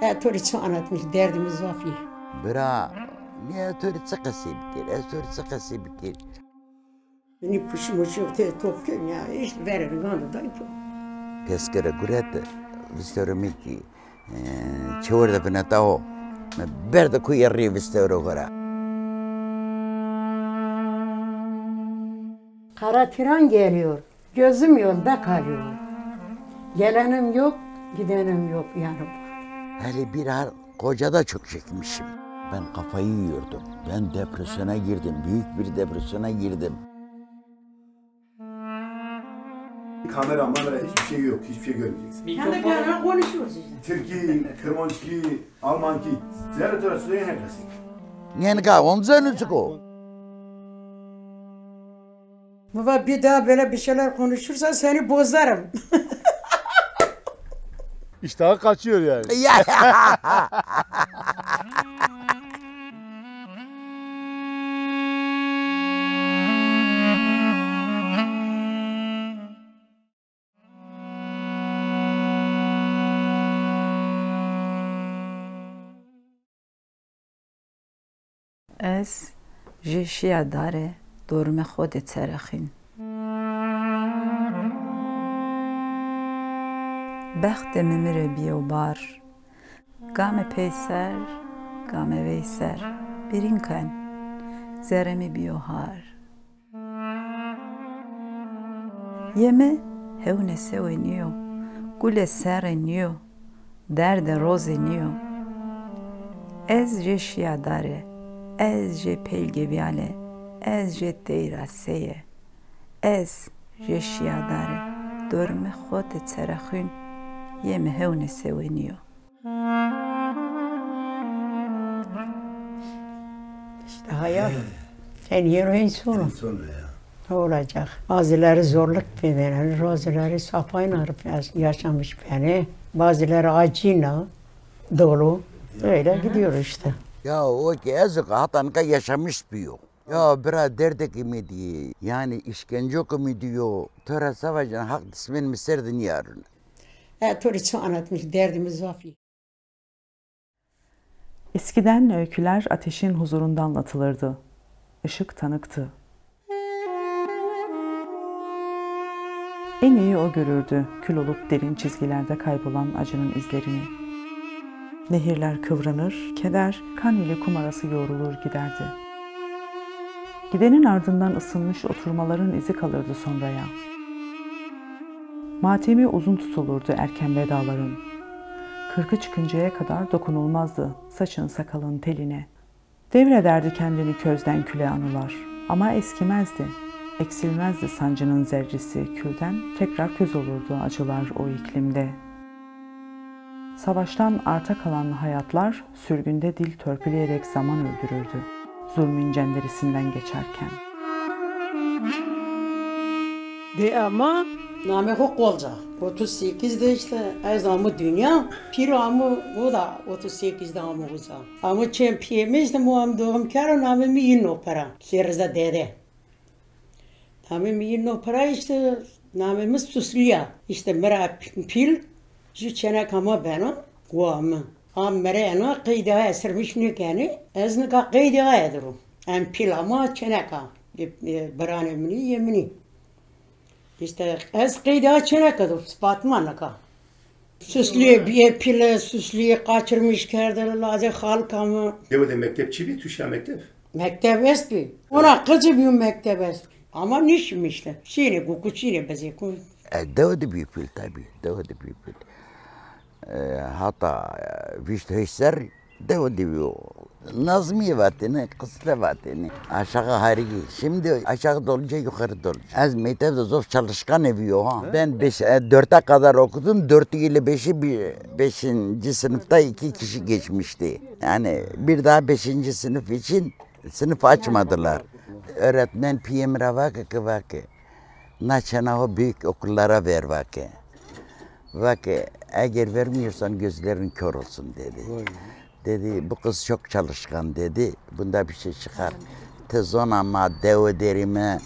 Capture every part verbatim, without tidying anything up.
E, to rê çi anlatmış, derdimiz zaf î. Bira, nîya to rê çi qesey bikir, ez to rê çi qesey bikir? Nî puşmuşu te top kön ya, işte verin gandı da ipo. Tezkere gurete, vistewre mi kî, e, çewir de vineta ho. Mi berde ku yerrî vistewre gora. Kara tren geliyor. Gözüm yolda kalıyor. Gelenim yok, gidenim yok yanım. Hele bir hal koca da çok çekmişim. Ben kafayı yiyordum. Ben depresyona girdim. Büyük bir depresyona girdim. Kamera, mamera hiçbir şey yok. Hiçbir şey görmeyeceksin. Kendi kendine konuşuyoruz işte. Tirki, Kırmançki, Almanki, zerre tura suyu herkes. Nênika omzenu çiko? Baba, bir daha böyle bir şeyler konuşursan seni bozarım. İştahı kaçıyor yani. Ya. Ez jê şîya dare dormê xo de çerexîn. Bextê mi mi rê bîyo bar. Game peyser, game veyser, birîn ken, zerrê mi bîyo har. Yê mi hewnê sewê nîyo, gulê serrê nîyo, derdê rozê nîyo. Ez jê şîya dare, ez jê peylge vîyale, ez jê teyra seye. Ez jê şîya dare, dormê xo de çerexîn, yê mi hewnê sewê nîyo. İşte hayat. Sen yero insonu. İnsonu ya. Ne olacak? Bazıları zorluk biner, bazıları safayla yaş-, yaşamış beni, bazıları acıyla dolu. Öyle gidiyor işte. Ya o ki ez hata nika yaşamış bîyo. Ya bira, derdekê mi dî, yanî îşkencokê mi dîyo, to ra se vajin, Haq dismên mi ser de nîyarune. E, to rê çi anlatmış, derdimiz zaf î. Eskiden öyküler ateşin huzurunda anlatılırdı. Işık tanıktı. En iyi o görürdü kül olup derin çizgilerde kaybolan acının izlerini. Nehirler kıvranır, keder kan ile kum arası yoğrulur giderdi. Gidenin ardından ısınmış oturmaların izi kalırdı sonraya. Matemi uzun tutulurdu erken vedaların. Kırkı çıkıncaya kadar dokunulmazdı saçın sakalın teline. Devrederdi kendini közden küle anılar. Ama eskimezdi, eksilmezdi sancının zerresi külden, tekrar köz olurdu acılar o iklimde. Savaştan arta kalan hayatlar sürgünde dil törpüleyerek zaman öldürürdü. Zulmün cenderesinden geçerken. De ama namê xo Qolca. Otuz sekiz de işte ez amû dinya, pîr amû, o da otuz sekiz de amû uza. Amû çên piyê mi işte, mi amû doğum kero, namê mi yî no pira. Sêriza dede. Namê mi yî no pira işte, namê mi Susliya. İşte mi ra pîl, ju çêneka ma beno, wa mi. A merena qeydê aye sirmiş nêkenê, ez nika qeydê aye dir o. Em pîla ma çêneka, e, e, biranê min î, yê min î. İşte ez qeydê a çêneka dir o, spat ma nika. Susluyê bîye pîle, Susluyê qaçırmış kerde, lazê xalika mi. Dewe de mektep çi bî, tu şiya mektep? Mektep est bî. Ona qicî bîyo mektep est bî. Ama nişim işte. Şînê ku, ku şînê bezê ku. E, dewe de bîyo pîl tabî. Dewe de bîyo pîl. E, hata, e, vîşt heşt serrî dewe de bîyo. Nazmîye vatêne, qisle vatêne. Aşağı Harigi. Şimdi aşağı dolunca yukarı dolacak. Ez mektepte zof çalışkan bîyo ha. Ben beş, e, dörde kadar okudum. Dört ile beşi bir, beşinci sınıfta iki kişi geçmişti. Yani bir daha beşinci sınıf için sınıf açmadılar. Öğretmen piyê mi ra vake ki vake, na çêna ho büyük okullara ver vake. Vake, eğer vermiyorsan gözlerin kör olsun dedi. Dedi, bu kız çok çalışkan dedi. Bunda bir şey çıkar. Ti zona ma dewe derîme,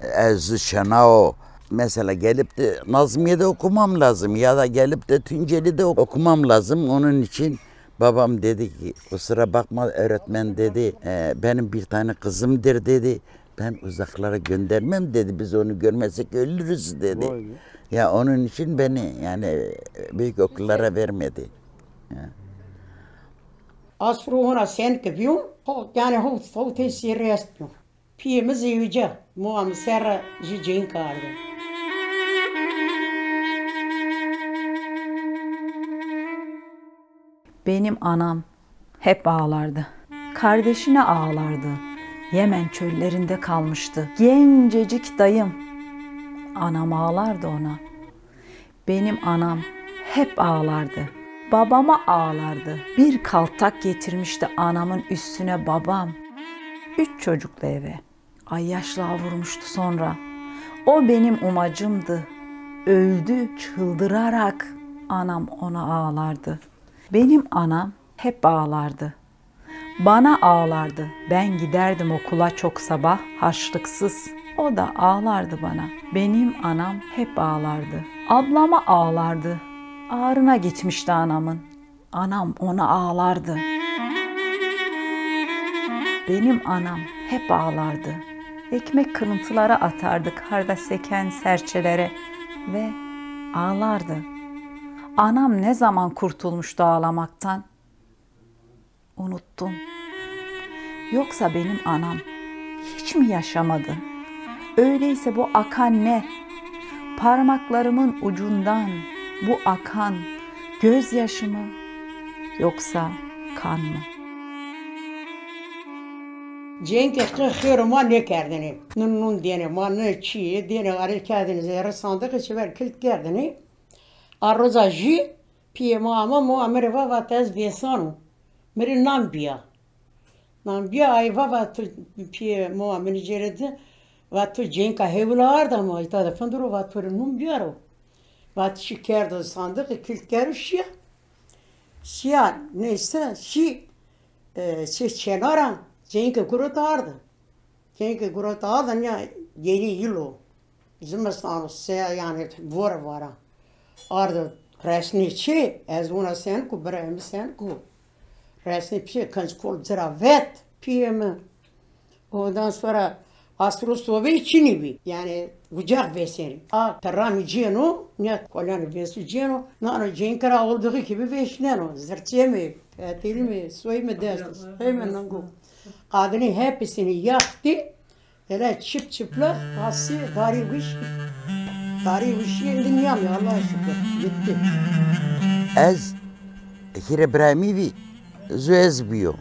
ez çêna ho. Mesela gelip de Nazmiye'de okumam lazım ya da gelip de Tunceli'de okumam lazım. Onun için Babam dedi ki, "Kusura bakma öğretmen," dedi, "e, benim bir tane kızımdır," dedi. "Ben uzaklara göndermem," dedi. "Biz onu görmesek ölürüz," dedi. Vay be. Ya onun için beni yani büyük okullara vermedi. Ya. Asrû hona senike bîyo, ho, yanî hewt, hewtê sêrî estbîyo. Pîyê mi zewîca, moa mi ser ra jû cênk ardo. Benim anam hep ağlardı. Kardeşine ağlardı. Yemen çöllerinde kalmıştı. Gencecik dayım. Anam ağlardı ona. Benim anam hep ağlardı. Babama ağlardı. Bir kaltak getirmişti anamın üstüne babam. Üç çocuklu eve. Ay yaşlığa vurmuştu sonra. O benim umacımdı. Öldü çıldırarak. Anam ona ağlardı. Benim anam hep ağlardı. Bana ağlardı. Ben giderdim okula çok sabah, harçlıksız. O da ağlardı bana. Benim anam hep ağlardı. Ablama ağlardı. Ağrına gitmişti anamın. Anam ona ağlardı. Benim anam hep ağlardı. Ekmek kırıntıları atardı karda seken serçelere ve ağlardı. Anam ne zaman kurtulmuştu ağlamaktan? Unuttum. Yoksa benim anam hiç mi yaşamadı? Öyleyse bu akan ne? Parmaklarımın ucundan bu akan gözyaşı mı yoksa kan mı? Cenk xêro ma nêkerdinê. Nun nun dêne ma, ne çî dêne, arê kerdinê zerre sandiqê çever kilit kerdinê. A roza jî pîyê ma ama, moa mi rê va, vat ez vêsano. Mi rê nan bîya. Nan bîya, ay va, va tu pîyê moa mi nî cêrê di, va tu cenka hewila arda ma, îta de findiro, va tu rê nun bîyaro. Va tu şî kerdo sandiqê, kilit kero şîya. Şîya, neyse, şî, e, şî çênara, cenke gurot ardi. Cenke gurot ardi, nîya yenî yilo. Zimistano se, yanî vore vara. Ardi resnê çê, ez wina seniko, birayê mi seniko. Resnê pîyê kinc kol ci ra vet, pîyê mi. Ondan sonra asro sobeyî çinî bî. Yanî ucax vêsenî. A piranî cêno, nîya kolanî vêsu cêno, nano cenke ra olduğu gibi vêşneno. Zirçê mi, petilî mi, soyî mi dest, hê mi ningo. Qadinî hepsini yaktı. Hele çip çıplak, asî darî wişk. Darî wişî indi nîyamî, Allah'a şükür. Gitti. Ez hîrê birayê mi bî, zu ez bîyo.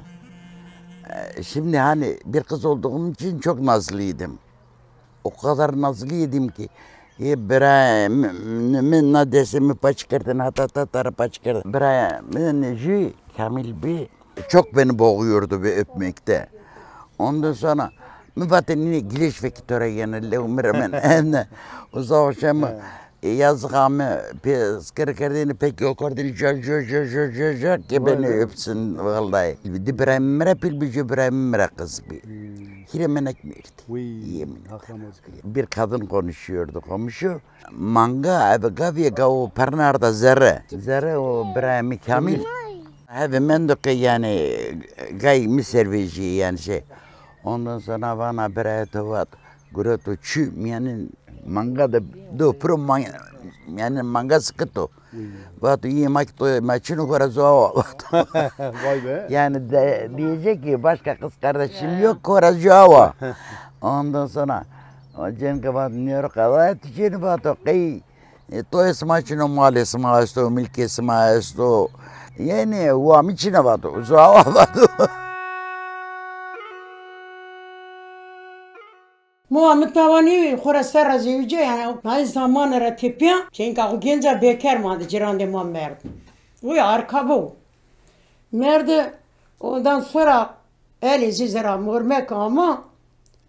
E, şimdi hani bir kız olduğum için çok nazlıydım. O kadar nazlıydım ki, e, birayê mi, mi, mi na destê mi paç kerdin, hata ta tara paç kerdin. Birayê mi jü Kamil bî. Çok beni boğuyordu bir öpmekte. Ondan sonra mi vatê nînê gilêş vekî to ra, yanî lew mi rê men. Ene, uza hoşe mi, e, yazık ama pê skir kerdêne, pek o kerdêne, ja, ja, ja, ja, ja, ja, ki beni öpsün vallahi. Di birayê mi ra pîl bî, jü birayê mi ra kız bî. Hîrê menek merdî. Yemin ederim. Bir kadın konuşuyordu komşu. Manga, eve gavîye, gawo perna arda zerre. Zerre û birayê mi Kamîl. Heve mendo ke yanî gay mi ser vejîyê yanî şey. Ondan sonra vana birayê to vat, gureto çi, yanî manga de do piro man-, yanî manga sikito. Vato, yê ma ki to, ma çino, xora zu awa. Vato. Vay be. Yani de, diyecek ki başka kız kardeşim yok, xora zu awa. Ondan sonra o cenke vato, nêro qedaya tu çênî, vato, qey, e, toyê sima çino, malê sima esto, milkê sima esto. Yani wa mi çine, vato, zu awa, vato. Moa mi tawa nêwî, xo ra serra zewîca, yanî, nay zamane ra tepîya, çenka xo genca beker mande, cirandê ma merd. Uy arka bo. Merde, ondan sonra Elê Zîze ra mormek ama,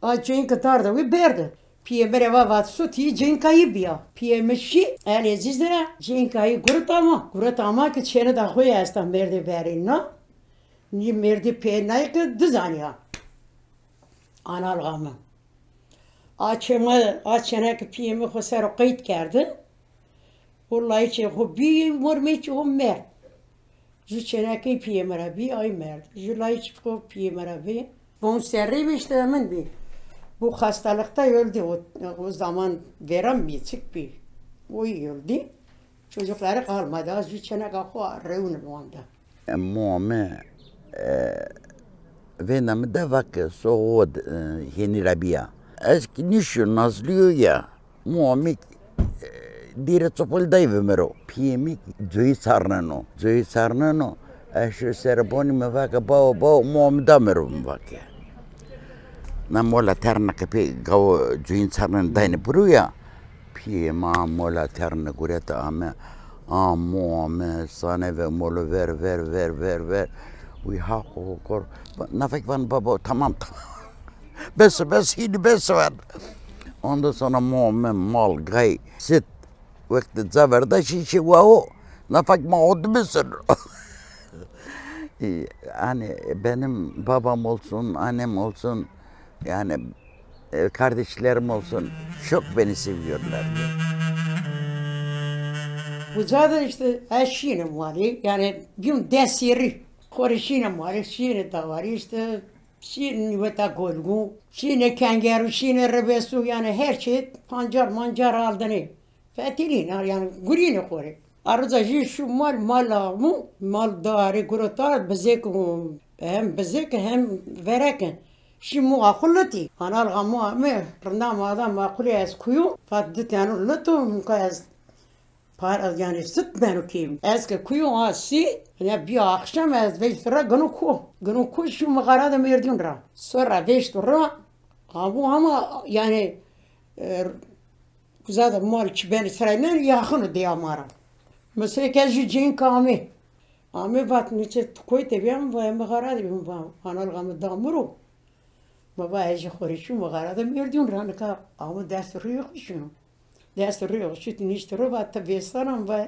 a cenka darda wî berde. Pîyê mi rê va, vat, sutî cenka yî bîya. Pîyê mi şî, Elê Zîze ra cenka yî gurit ama. Gurit ama ki çênida xo yê esta merdê verê na. Nî merdî pê nay ki dizanîya. Analga mi. A çê ma, a çêneke pîyê mi xo ser o qeyd kerdi. O layîçê xo bî, mormekê xo merd. Ju çênekê piyê mi ra bî, ay merd. Ju layî çifko piyê mi ra bî. Bon serrî bî, işte min bî. Bu hastalıkta öldü. O, o zaman verem bî, çik bî. O öldü. Çocukları kalmadı. Az ju çêneka xo rewnim wanda. Mo mi, e, vêna mi de vake so o, e, hênî ra bîya. Ez kî nîşo nazlîyo ya. Mo mi, e, dîre çopol day vimiro. Piyê mi coyî çarneno. Coyî çarneno. Ez şo ser bonî, mi vake, "Bawo, bawo, mo mi da mi ro," mi vake. Na mola terna ke pê gawo coyîn çarneno dayne piro ya. Piyê ma mola terne gurete ame. Amo ame, sane ve molo ver, ver, ver, ver, ver. Uy haq o kor. Nafek van babo, tamam, tamam. Bes, bes, hini bes van. Ondan sonra mo ame mal, gay, sit. Wekti ca verda şişe wao. Nafek ma o dibisin. Yani benim babam olsun, annem olsun, yani e, kardeşlerim olsun, çok beni seviyorlar. Uca da işte ez şîne malî, yani bîm des serrî. Xo rê şîne malî, şîne dawarî, işte şîne nîweta golgû, şîne kengerû, şîne ribesu, yani her şey pancar mancar aldinê. Fetelîn, yani gurîne xo rê. Arıza jî şu mal, mal amu, mal darê gurota bizêk, hem bizêk hem verek. Şî mu axu litî. Anal xamu ame, rinda mada maqulê ez kuyo, vat di tenu lito, muka ez par, yani sit beno kêm. Ez ke kuyo a sî, ya bî akşam ez vej ra gino ku. Gino ku şu mixara de Mêrdîn ra. Sonra veştu ra, amu ama yani, e, Uza de mal çi benê siraynen yaxin o dêya ma ra. Mesela ke jû cênk amê. Amê vat, "Nîçe tu koy de bîya?" Mi va, "Mixara de bî." Mi va, "Analga mi da mi ro." Mi va, "Ez jî xo rê şî mixara de Mêrdîn ra." Nika amo dest rûyê xo şîno. Dest rûyê xo şît nîşt ro, va, "Ti vêsana?" Mi va,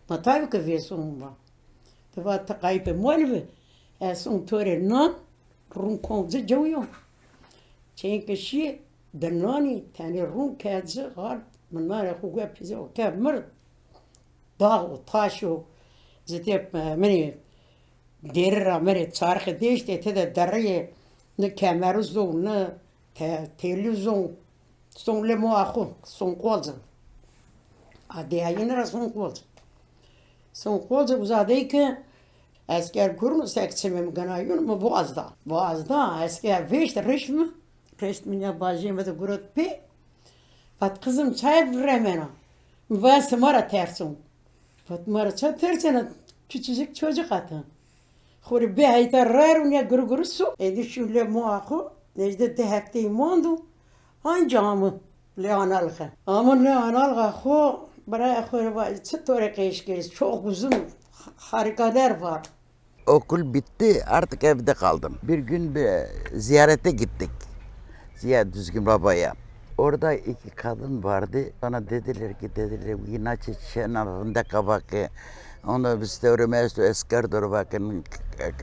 "Ma tabi ke vêson." Mi va, "Ti va ti qayîpê mal bi. Ez son to rê nan." Rûn kolci cew yo. Çênke şî di nanî, tenê rûn ke ci ard, mi nanê xo guya pîze o ke mir. Dağ o, taş o, zitê, e, minê dêri ra minê çarxê dêştê, tede dereyê, ni kemeru zon, ni te-, têlî zon. Son lê moa xo, son qolci. A dêyayîne ra son qolci. Son qolci uza dey ke esker gurno sek çimê mi gina yûn, mi vazda. Vazda, esker vêşt, rişt mi. Rişt mi ya bajê mi de gurot pê. Vat, "Kızım, çay viremena." Mi va, "Sima ra terson." Vat, "Ma ra ça tersena? Küçücük çocuk ata." Xo rê bê heyta rar û nîya guru guru so. Êdî şî lê moa xo. Nêjdê di hefteyî mando. Anca amo lê analxe. Amo lê analxa xo, biraya xo rê va, "Çi to rê qeş kerî? Çok uzun harikalar var." Okul bitti, artık evde kaldım. Bir gün bir ziyarete gittik. Ziya Düzgün Baba'ya. Orada iki kadın vardı. Bana dediler ki, dediler, "Inaçe çena rindeka vake." Onda vistewrê mi esto esker dor vakin,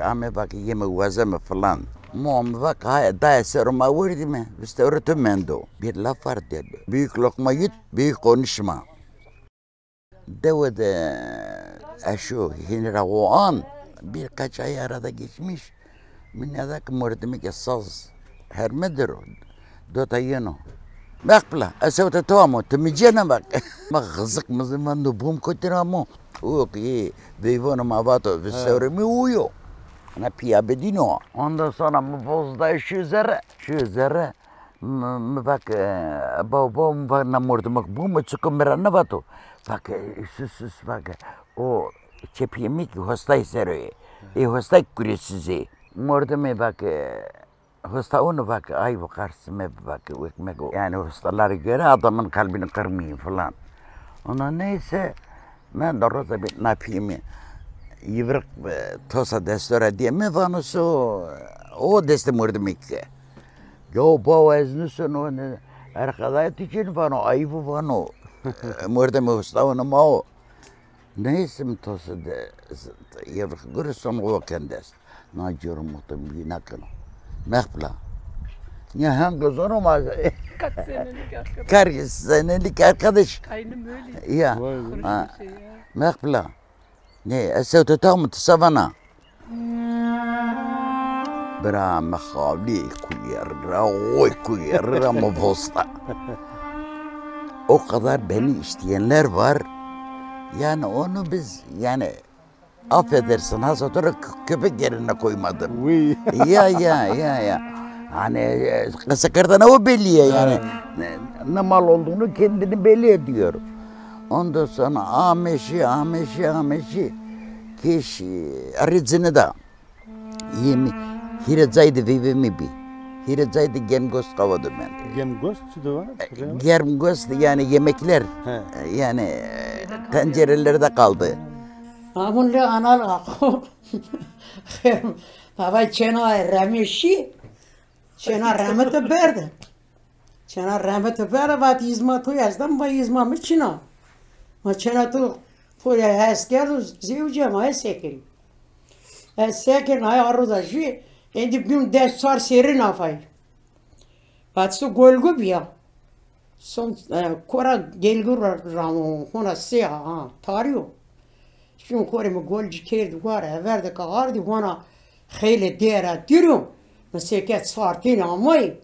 ame vake yeme wazeme filan. Mo mi vak, "Haya, daye sero ma werdîme, vistewrê tu mendo." Bir laf var dedi. Büyük lokma yut, büyük konuşma. Dewe de eşo hînî ra o an, birkaç ay arada geçmiş. Mi nêda ki mordimî ke saz herme der o. Dota yeno. Meqpila, ez sewte to amo, ti mi cêne bak. Ma xizik mizik mendo, bûm kotî ra amo. O ki veyvonê ma vato, vistewrê mi uyo. Ana pîya bedîno. Ondan sonra mi voz day şu zerre, şu zerre. Mi, mi vak, e, baw, baw, mi vak na mordimik bû, mi çiko mi ra nivato. Vak, e, sus, sus, vak, e, o çepîyê mi ki hostay ser o yê. Ê hostay kuresiz ê. Mordimê vak, e, hosta onu vak, ay bu karsime vak, ekmek o. Yani hostalara göre adamın kalbini kırmayın falan. Ona neyse, ben de roza bir napiyimi. Yivrik, e, tosa destora diye mi vano so, o deste mordimik. Yo bawo ez nuseno, ne, erxedayê tu çin vano, ayîb o vano. Mordemê hosta ono ma o. Neyse mi tose de, yevrik guri son o kendes. Na coro muhtem vîna keno. Mexpila. Ya hangi zono ma. Kaç senelik arkadaş. Kaç senelik arkadaş. Aynı böyle. Ya. Vay be. Ha. Konuşuyor şey ya. Mexpila. Ne, ez sewte taw mi ti se vana? Bira mi xavlî kuyerî ra, oy kuyerî ra mi vosta. O kadar beni isteyenler var. Yani onu biz, yani, affedersin, ha, sonra kö-, köpek yerine koymadım. Uy. Ya, ya, ya, ya. Hani, e, kısa kırdana o belli ya yani. Ha. Ne, ne mal olduğunu kendini belli ediyor. Ondan sonra ameşi, ameşi, ameşi. Kişi, arıcını da. Yemi, hîrê cayî de veyve mi bî. Hîrê cayî de germgost qava de mend. Germgost çi de var? Germgost yani yemekler. He. Yani, e, tencerelerde kaldı. Amun le anal ako. Baba çena remişi. Çena remete berde. Çena remete berde, vat, îzma to ez dam, va, îzma mi çin a. Ma çena to, to ya hes kerdo, zewce ma ez sekerî. Ez sekerî, ay arroza jü, endî bîm des çar serî nafay. Vat, so golgu biya. Son, e, kora gelgu ra-, ramo, hona se ha, tarî yo. Şun xorê mi golcî kerdî, war, everde ka ardî, hona xeylê dêra dîro. Mi seke çar têne amayî.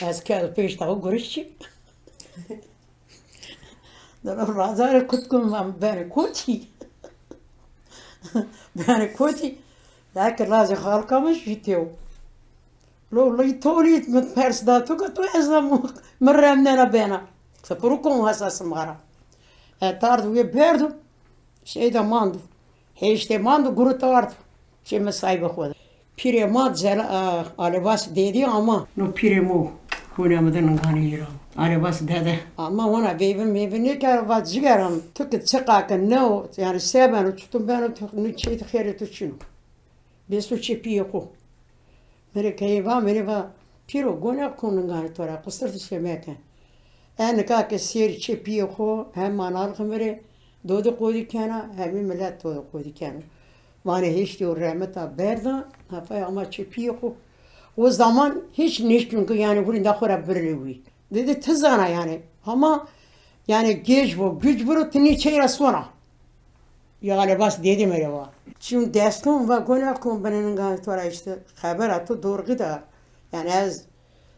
Ez kerdo pêşta xo gurişçî. Dano razare kutkum van beni kotî. Beni kotî. Ya ki lazê xalka mi jî têw. Lo, lo, to lî mi pers da to ke to ez da mi, mi remnena bena. Se puru kom hasa simara. E, tardu ve berdu. Şeyde mandu. Heşte mandu, gurut ard. Çê mi sahibi xo de. Pîrê ma cela-, a, Alebas dedî ama. No pîrê mo, hûne mi de ningane yira. Alebas dede. Ama ona veyvin meyvin nêkero, va cigeram. Tu ki çiqa ki ne o, yani se beno, çutun beno, tu, nu çê tu xêrê tu çin o. Bêsto çê pîyê xo. Mi rê keyê va, mi rê va, pîro, gone kon ningane to ra, qusir tu şemeke. E nika ke sêr çê pîyê xo, hem manalix mi rê dodi qodî kena, hemî milet dodi qodî keno. Vanê hêştî û remita berda, nafaya ama çê pîyê xo. O zaman hiç nêşkîn ke yani hurînda xo ra birnê wî. Dedi, ti zana yani. Ama yani gêj bo, güc biro, ti nî çey ra sona. Ya Alebas dedi mi rê va. Çîn deston va gona kon binê ningan to ra işte xebera to dorgî da. Yani ez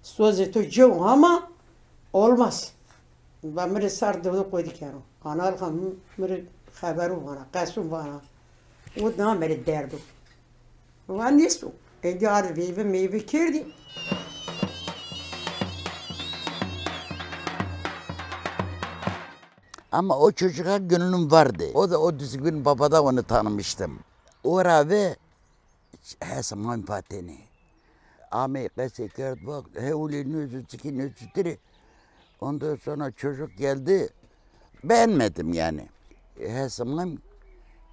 sozê to cew ama olmaz. Va mi rê sar dewde qodî keno. Analxa mi, mi rê xeberu vana, qesu vana. O da mi rê derdo. Wa nêso. Êdî ard veyve meyve kerdî. Ama o çocuğa gönlüm vardı. O da o düzgün babada onu tanımıştım. Ora ve hesam vateni. Amey qesê kerd, bak, hewlê nûzû, çikî nûzû tirî. Ondan sonra çocuk geldi. Beğenmedim yani. Hesamam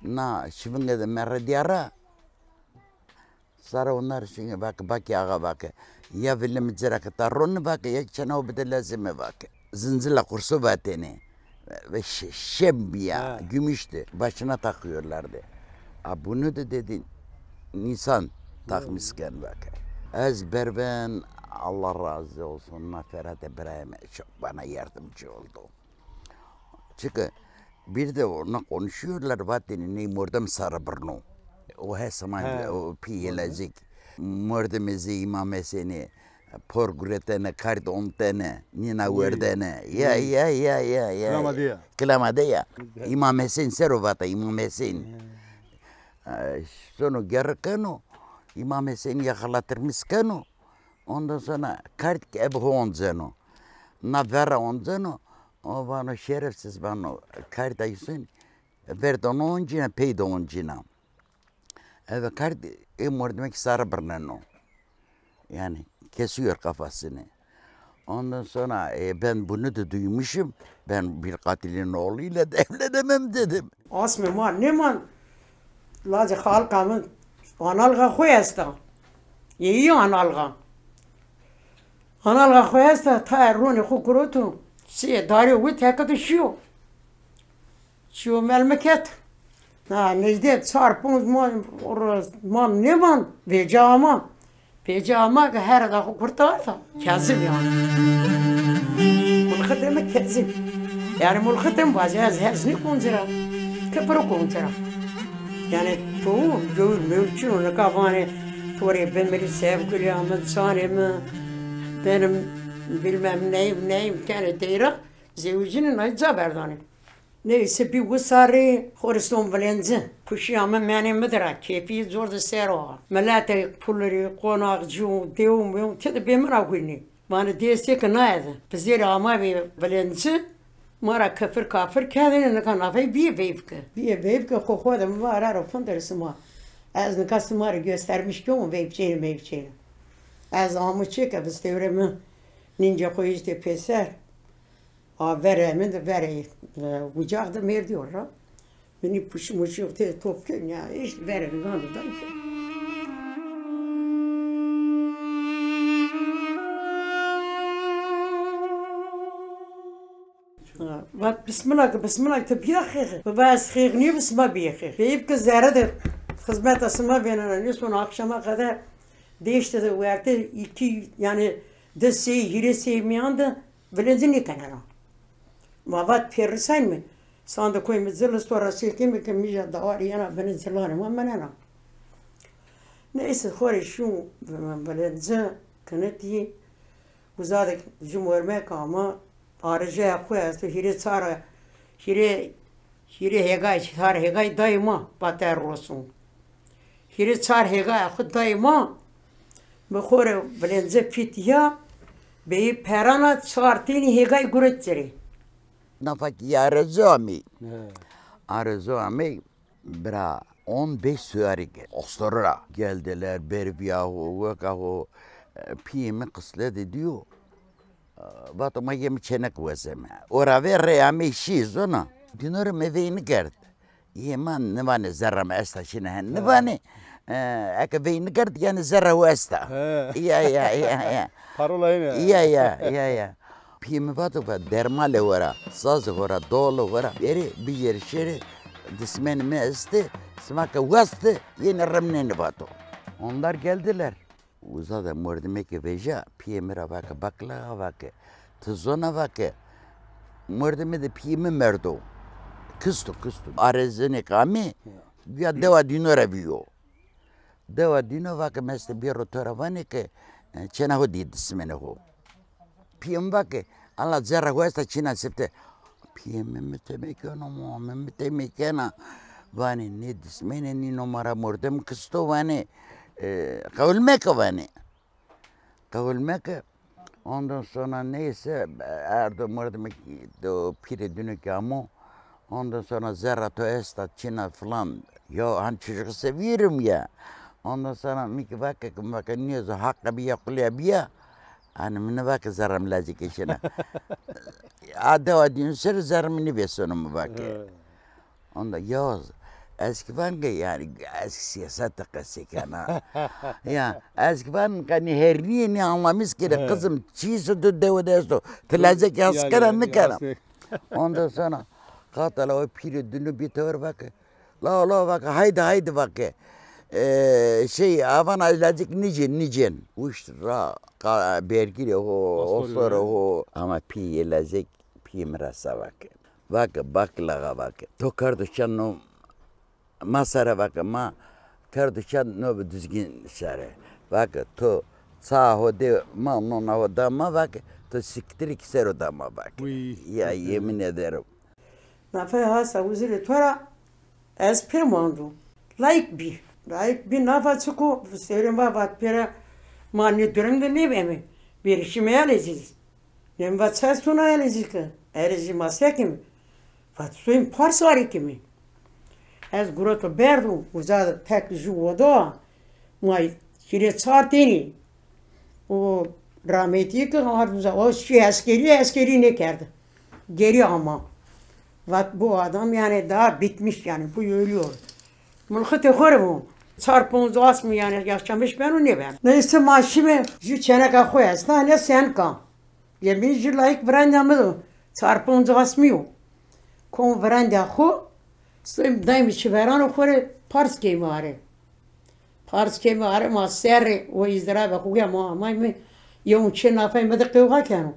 na şivinge de merre diyara. Sara onlar şimdi bak, bak ya, bak. Ya vile mi cira ki tarroni bak, ya çena o bir de lazime bak. Zincirle kursu vateni. Ve şe-, şem ya, ha, gümüştü. Başına takıyorlardı. A bunu da dedi, insan takmışken bak. Ez berben, Allah razı olsun, na Ferhat İbrahim'e çok bana yardımcı oldu. Çünkü bir de ona konuşuyorlar, vateni ney mordem sarı burnu. O her zaman, he, o piyelezek. Mordem ezi İmam Hüseyin'i por guretene, kard ontene, nina werdene. Ya, ya, ya, ya, ya. Kilama de ya. Kilama de ya. İmam Hüseyin ser o vata, İmam Hüseyin. E, sono gerri keno, İmam Hüseyin yakalatırmış keno. Ondan sonra kard ki ebi ho onceno. Na vera onceno. O vano şerefsiz vano, kard aysun, verdono oncina, peydo oncina. Eve kard, e mordime ki sarı birneno. Yani kesiyor kafasını. Ondan sonra, e, ben bunu da duymuşum. Ben bir katilin oğluyla da evlenemem dedim. Asmê ma nêman, lacê xalika mi analga xo esta. Yeyî analga. Analga xo esta, tayê ronê xo guroto, siyê darê wit hekito şîyo. Şîyo melmeket. Na, nejdê çar ponc ma, ma nêman, vêca ama. Vêca ama ke here da xo kurtarda. Kezib yanî. Mulxitê mi kezib. Yanî mulxitê mi vacî ez hez nîkon ci ra. Kipiro kon ci ra. Yani to gövül mümkün o, nika vanê to rê bimirî, sevgilîya mi, canê mi, benim bilmem neyim, neyim, kenê deyra, zewicînî nay ca verdanê. Neyse, bî wisarî, xo rê son vilenci. Kuşîya mi menê mi dir a, kêfî zor di ser o. Milete pulirî, qonaxcî û dew û mew ti di bê min ra hûnî. Vanê dêsê ki naye de. Pizêrê amabî vilenci, ma ra kifir kafir kerdêne, nika nafey bîyê veyvke. Bîyê veyvke xo xo de mi va ra ro findir sima. Ez nika sima rê göstermiş kewm veyvçeyne meyvçeyne. Ez amo çê ke vistewrê mi nîncê xo îştê pêser. A verê mi de verê, e, ucax de merdîyo ra. Minî puşî muşî tê top kên ya, îşte verê nigan de day. Ha, vat bismillah ke, bismillah ke, ti bîya xêxi. Bi va ez xêx nîyo, bi sima bîyê xêx. Veyv ke zerre de xizmeta sima vênena, nêson akşama qeder dêşte de werte îkî, yanî di sey, hîrê sey mîyan de vilencî nêkenena. Ma vat pêrisayn mi. Sandıkoy mi zil isto ra sêkê mi ke mîja dawarî yena binê zilanê ma menena. Neyse, xo rê şû vilencî kinitî, uza de jû mormek ama, arêjeya xo esto, hîrê çar, hîrê, hîrê hêgay, çar hêgay dayê ma, vat er rosun. Hîrê çar hêgaya xo dayê ma, bi xo rê vilenci fîtîya, beyî perana çar tênî hêgay guret ci rê. Nafa kî ya Arezo amey. He. Arezo amey, bira on beş süvari ge-, ostoro ra. Geldiler, bervîya ho, weka ho, e, pîyê mi qisle de dîyo. Vato ma yê mi çênek wezeme. Ora vê rê amey şî zona. Dîno rê mi vey nikerd. Yê ma nivanê zerra mi esta şina hen. Ha. Nivanê. E, eke vey nikerd yanî zerra ho esta. Ha. Ya, ya, ya, ya. Parola yine. Ya, ya, ya, ya. Pîyê mi vato va dermalê ho ra, sazê ho ra, dolo ho ra. Erê, bijêrî şêrê, dismenê mi estê, sima ke weste, yenê remnenê vato. Onlar geldiler. Uza de mordemêkê veja, pîyê mi ra vake, bakla vake, ti zona vake, mordemê de pîyê mi merdo. Kisto, kisto. Arezinêk amê, ya dewa dîno ra vîyo. Dewa dîno vake, meste bêro to ra vanê ke, e, çêna ho dî dismenê ho. Pîyê mi vake, ala zerra ho esta çîna sifte. Pîyê mi mi temê keno mo, mi mi temê kena. Vanê nê dismenê nîno ma ra, mordem kisto vanê. E, qewil meke vanê. Qewil meke. Ondan sonra neyse, erdo mordemê do pîrê dîno kî amo. Ondan sonra zerra to esta çîna filan. Ya han çocuğu seviyorum ya. Ondan sonra mi kî vake, vake nêzo, haqa bîya, qulya bîya. Hanî mi nêvake zerrê mi lezekê şina. A dewa dîno ser zerrê mi nêvêsono mi vake. He. Onda ya ez kî van ke yanî ez kî sîyaset de qesey kena. Ya ez kî van ke nê hernîyê nê anlamîz kerê, he, qizim çî se tu dewe de esto. Ti lezekê has kena nêkena. Ondan sonra qatala o pîrê dîno bî tewr vake. Lao, lao, vake, haydi, haydi, vake. E, şey, avana lezek nîcên, nîcên. Uşt ra, qa-, bergîrê ho, ostorê ho. Ama pîyê lezek, pîyê mi ra sa vake. Vake, bakla axa vake. To kerdo şan no ma sere vake, ma kerdo şan no bi Duzgin sere. Vake, to ça ho de ma, nona ho da ma vake, to siktirî kî ser o da ma vake. Uy. Ya, yemin ederim. Nafê hasa uzirê to ra ez pê mando. Layik bî. Layik bî nafa çiko, serê ma vat pêra ma nê durum de nêbeme. Bêrê şîme Elezîz. Nê mi va çi estona Elezîz ke? Elezîz ma se kîme? Vat soyim Pars arê kîme. Ez gureto berdo, uza de tek jû oda, ma hîrê çar tênî. O rahmetî ke ard uza, o şî eskerî, eskerî nêkerde. Geri ama. Vat bu adam yani daha bitmiş yani, bu ölüyor. Mulxitê xo rê bu. Çar ponc asmî yani yaşamış beno nêbeno. Neyse ma şîme jû çêneka xo esta, ne senka. Yemî jû layik virenda mi do. Çar ponc asmî yo. Kom virenda xo, soyim daymi çiverano xo rê Pars keyme arê. Pars keyme arê ma serrê o îzdirabe xo ya ma amayme, yewin çê nafey mi de qewxa keno.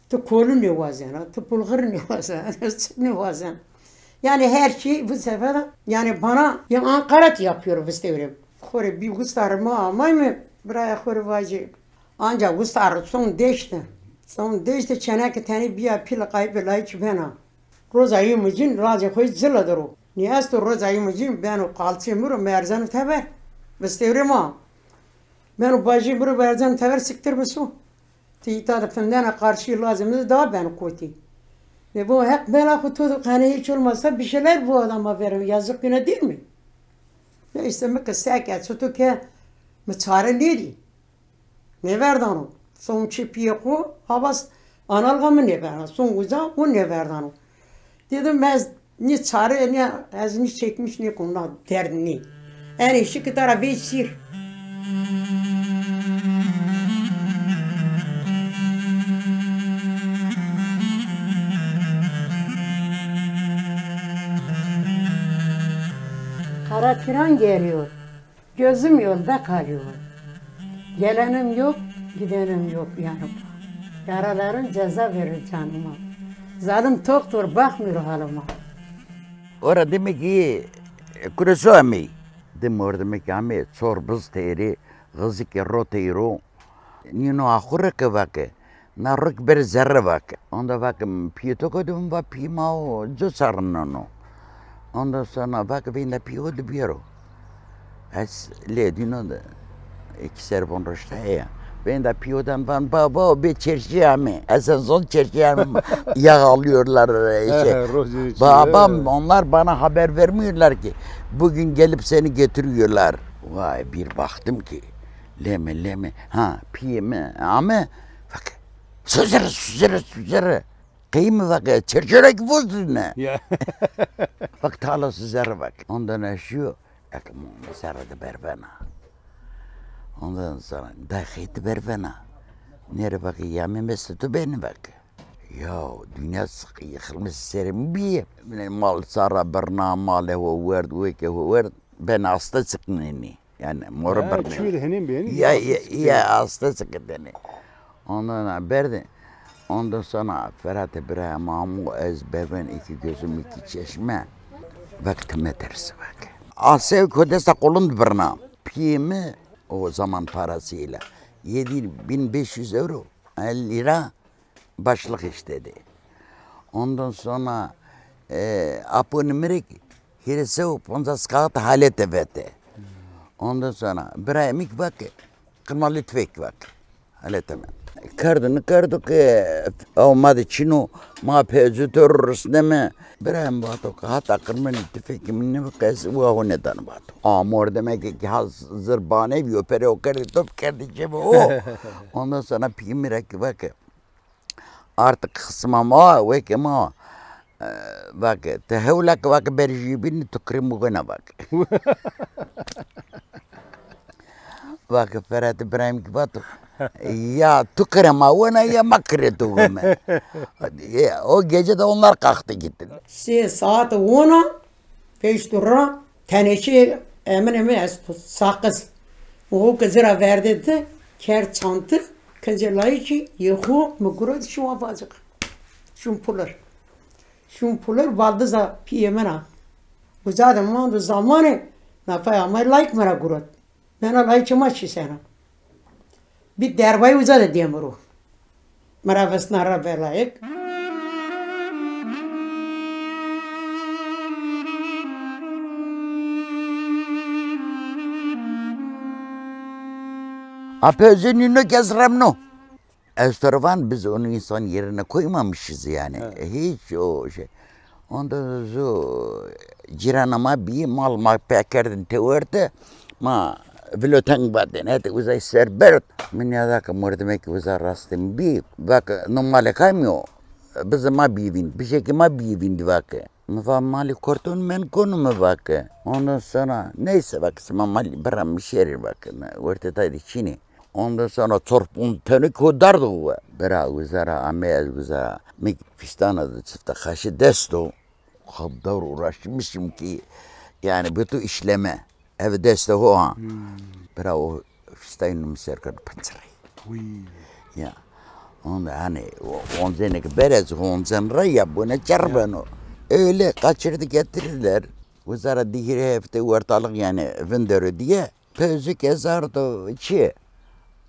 Ti kolû nêwazena, ti pulxir nêwazena, ez çik nêwazena. Yani her şey bu sefer, yani bana ya Ankara yapıyor vistewrê. Xo rê bî wistarê ma amay mi, biraya xo rê vajê. Anca wistarê son deşte. Son deşte çeneke tenê bîya pîl qayîpê layîkî bena. Roza yumicin lazê xo zila de ro. Nî esto roza yumicin beno qalçê mi ro merzeno teber. Vistewrê ma. Beno bajê mi ro merzeno teber siktir biso. Ti îta de findena qarşî lazê mi de daha beno kotî. Ve bu hak bela xo to de qene hiç olmazsa bir şeyler bu adama verin. Yazık günah değil mi? Neyse mi ke seke çito ke mi çare nêdî. Nêverdano. Son çi piyê xo havas analga mi nêverdano. Son uza o nêverdano. Dedim ez nî çare nî ez nî çekmiş nî kuna derd nî. Enê şikî tara vê sîr. Kara tren geliyor. Gözüm yolda kalıyor. Gelenim yok, gidenim yok yanıma. Yaraların ceza verir canıma. Zalim toktur, bakmıyor halıma. Ora demek ki kureso amey. De mordemekî amê, çor biz teyri, xizikê ro teyro. Nîno axure ke vake. Na rik ber zerre vake. Onda vake, piyê to kotî? Mi va, piyê ma o co sarneno. Onda sonra vake, vênda piyê o de biyero. Ez lê dîno de iki servon roşta heya. Vênda piyê o de van, baba, o bê çerçi ame. Ez en zon çerçi ame. Yağ alıyorlar, şey. Babam, onlar bana haber vermiyorlar ki bugün gelip seni getiriyorlar. Vay, bir baktım ki leme leme. Ha, piyê mi ame. Vake, suzere, suzere, suzere. Qey mi vake, çerçerek vozine. Ya. Vake tala suzere vake. Ondan aşıyor. Ek mi serre de bervena. Ondan sonra da xeyti bervena. Nere vake, ya mi meste tu beni vake. Ya, dünya sık yıkılmış serim bir. Mal sara birna, mal evo werd, weke ho werd. Ben hasta çıkneni. Yani mora birna. Çuyu de henin beni. Ya, ya, ya, hasta çıkneni. Ondan berdi. Ondan sonra Ferhat İbrahim amu ez beben iki gözüm iki çeşme. Vaktime tersi bak. Asev kodesa kolun birna. Piyemi o zaman parasıyla. Yedi bin beş yüz euro. Lira başlık istedi. Ondan sonra e, apo nimrek hîrê sew poncas kağıt halete vete. Ondan sonra bira emik bak, kırmalı tüfek bak. Halete mi? Kerdo, nikerdo ke ew ma de çino, ma pecü terörist neme. Bira em vato ke hata kırmalı tüfek mi ne qes wa ho ne dan vato. Amor demek ki hazır bane bir opere o kerdi top kerdi cebe o. Ondan sonra piyemi rek bak. Artık xisma ma, weke ma, e, vake, ti hewla ke vake berî jûbînî, tu kirê mi wena vake. Vake Ferhat İbrahim ki vato, ya tu kirê ma wena ya ma kirê tu weme. E, o gece de onlar kalktı gitti. Sê saat ona, peştu ra, teneşê emin emin esto, saqiz. O ke ci ra verde di, kerd çanti, kincê layikî yê xo mi gurot şûn afaciq. Şûn pulir. Şûn pulir, baldiza pîyê min a. Uca de mando zamanê, nafaya amay layik mi ra gurot. Mena layikê ma çi sena. Bî derbayî uca de dê mi ro. Mi ra vesna ra velayek. Ape Özenî no kes remno. Ez to ra van, biz onu insan yerine koymamışız yani. Evet. Hiç o şey. Onda zu cîrana ma bî, mal ma pekerdin tewerte, ma viloteng baden, hete uzay serbert. Mi nîyada ke mordemekî uza rastin bî, vake, no malê kay mi yo? Bize ma bîvîn, pişekî ma bîvîn di vake. Mi va malî korton men konu mi vake. Ondan sonra neyse vake, sima malî bira mi şerî vake, wertê tay de çînî. Ondan sonra çorpon tenê ko dardo we. Bira uza ra ame ez uza. Mi fîstana de çifte xaşî desto. Kadar uğraşmışım ki yani bütün işleme. Ev deste ho ha. Hmm. Bira o fîstayî numi ser kerd pincirey. Uy. Ya. Onda hani o, onzenê ke berez onzen ra ya bune çer beno. Öyle kaçırdı getirirler. Uzara dihire hefte ortalık yani vindero diye. Pözük ez ardo çi.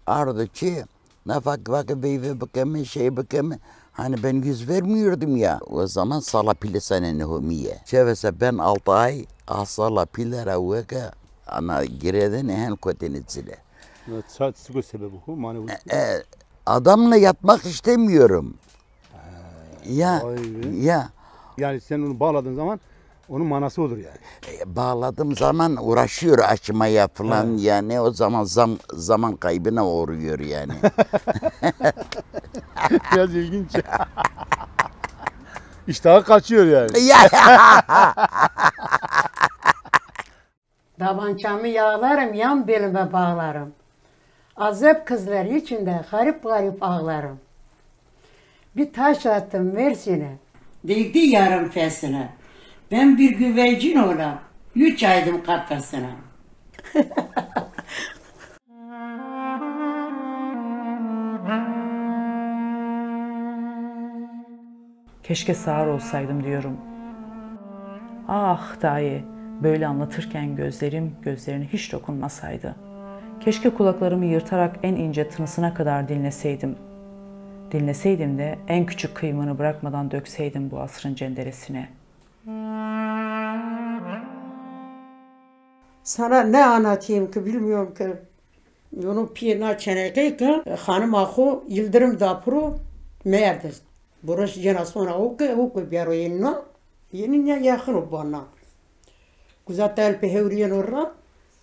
Ardo çi. Nafak vake veyve bikeme, şey bikeme. Hani ben yüz vermiyordum ya. O zaman sala pile sene nehomiye. Çevese ben altı ay asala pile ra weke ana gireden ehen koteni zile. Sa-, siko sebebi ku, mane bu. E, adamla yatmak istemiyorum. Ya, Vay be. Ya. Yani sen onu bağladığın zaman onun manası odur yani. E, bağladığım zaman uğraşıyor açmaya falan yani o zaman zam, zaman kaybına uğruyor yani. Biraz ilginç. İştahı kaçıyor yani. Ya. Dabançamı yağlarım, yan belime bağlarım. Azep kızlar içinde garip garip ağlarım. Bir taş attım Mersin'e. Değdi yarın fesine. Ben bir güvercin ola, üç aydım kafasına. Keşke sağır olsaydım diyorum. Ah daye, böyle anlatırken gözlerim gözlerine hiç dokunmasaydı. Keşke kulaklarımı yırtarak en ince tınısına kadar dinleseydim. Dinleseydim de en küçük kıymığını bırakmadan dökseydim bu asrın cenderesine. Sana ne anlatayım ki bilmiyorum ki. Yonu piyê na çenekey ki hanıma xo Yıldırım dapuro merdest. Burası cena sonra o ki o ki biyaro yenina. Yenina yakın o bana. Güzel tel pe hevriyen orra.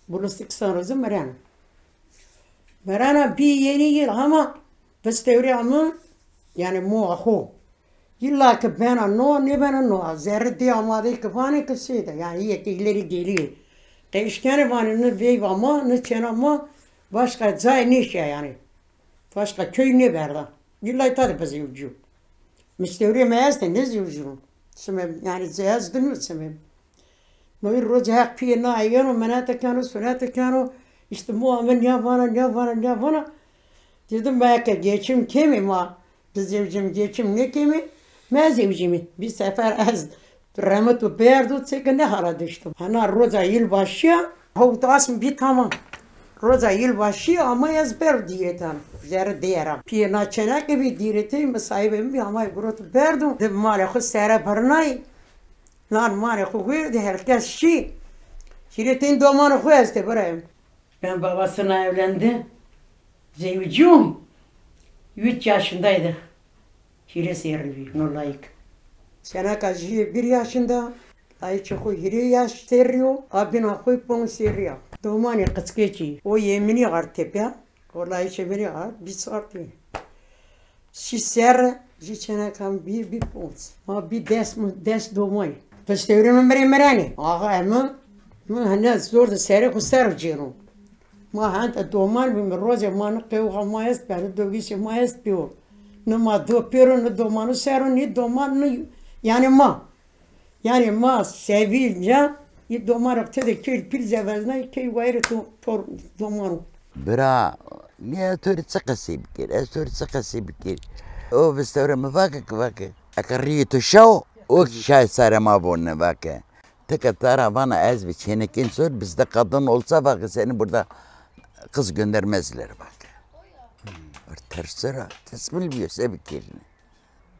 Burası kısa rozı meren. Merana bir yeni yıl ama biz tevri ama yani mu ahu. İlla ki bena no, ne bena no. Zerre de amade ki vane ki şeyde. Yani iyi ki ileri geliyor. Qeşkene vane ne veyva ma, ne çena ma, başka cay ne şey yani. Başka köy ne berda. İlla tadı biz yolcu. Müşteri me este ne yolcu. Şimdi yani cihaz dönüyor şimdi. Noy roca heq piyê na yeno, menete keno, sunete keno. İşte mu amin ya vana, ya vana, ya vana. Dedim belki geçim kemi ma. Biz zevcim geçim ne kemi? Me zevcimi. Bir sefer ez remetu berdu çeke ne hala düştüm. Hana roca yılbaşı ya. Hawt asm bir tamam. Roca yılbaşı ama ez ber diyetan. Zerre diyeram. Piyê na çeneke bir direte, mi sahibi bir ama gurotu berdu. De male xo sere bernay. Lan manê xo guye de herkes şî. Hîrê tên domanê xo estê birayê mi. Ben babasına evlendi. Zewicum üç yaşındaydı. Hîrê serrî bî no layik. Seneka jî bir yaşında. Layikê xo hîrê yaş serrî yo. A bîna xo ponc serrî ya. Domanê qickekî. O yemînî ard tepe. Wellahî çemenî a bîst serrî. Şîş serre jî çenekan bî, bî ponc. Ma bî des, des domayî. Piştewrê mi mirê mirenê. Axa emi, mi hene zor de serê xo ser cêno. Ma hende doman bî mi, rojê ma ni qewxa ma est be, ni dogîşê ma est bîyo. Ni ma do pêro, ni domanu sero, ni doman, ni, yanî ma. Yanî ma sevî ca, î domarê xo tede key pîl ceveznay, key wayirê to, to domano. Bira, nê ez to rê çi qesey bikir, ez to rê çi qesey bikir. O vistewre mi vake ki vake. Eke rîyê to şaw, o kî şayê sarê ma vonine vake. Ti ke tara vana ez bi çênekên sor, bizde kadın olsa vake seni burada kız göndermezler vake. Tersera, tesbil bîyo, se bikirîne.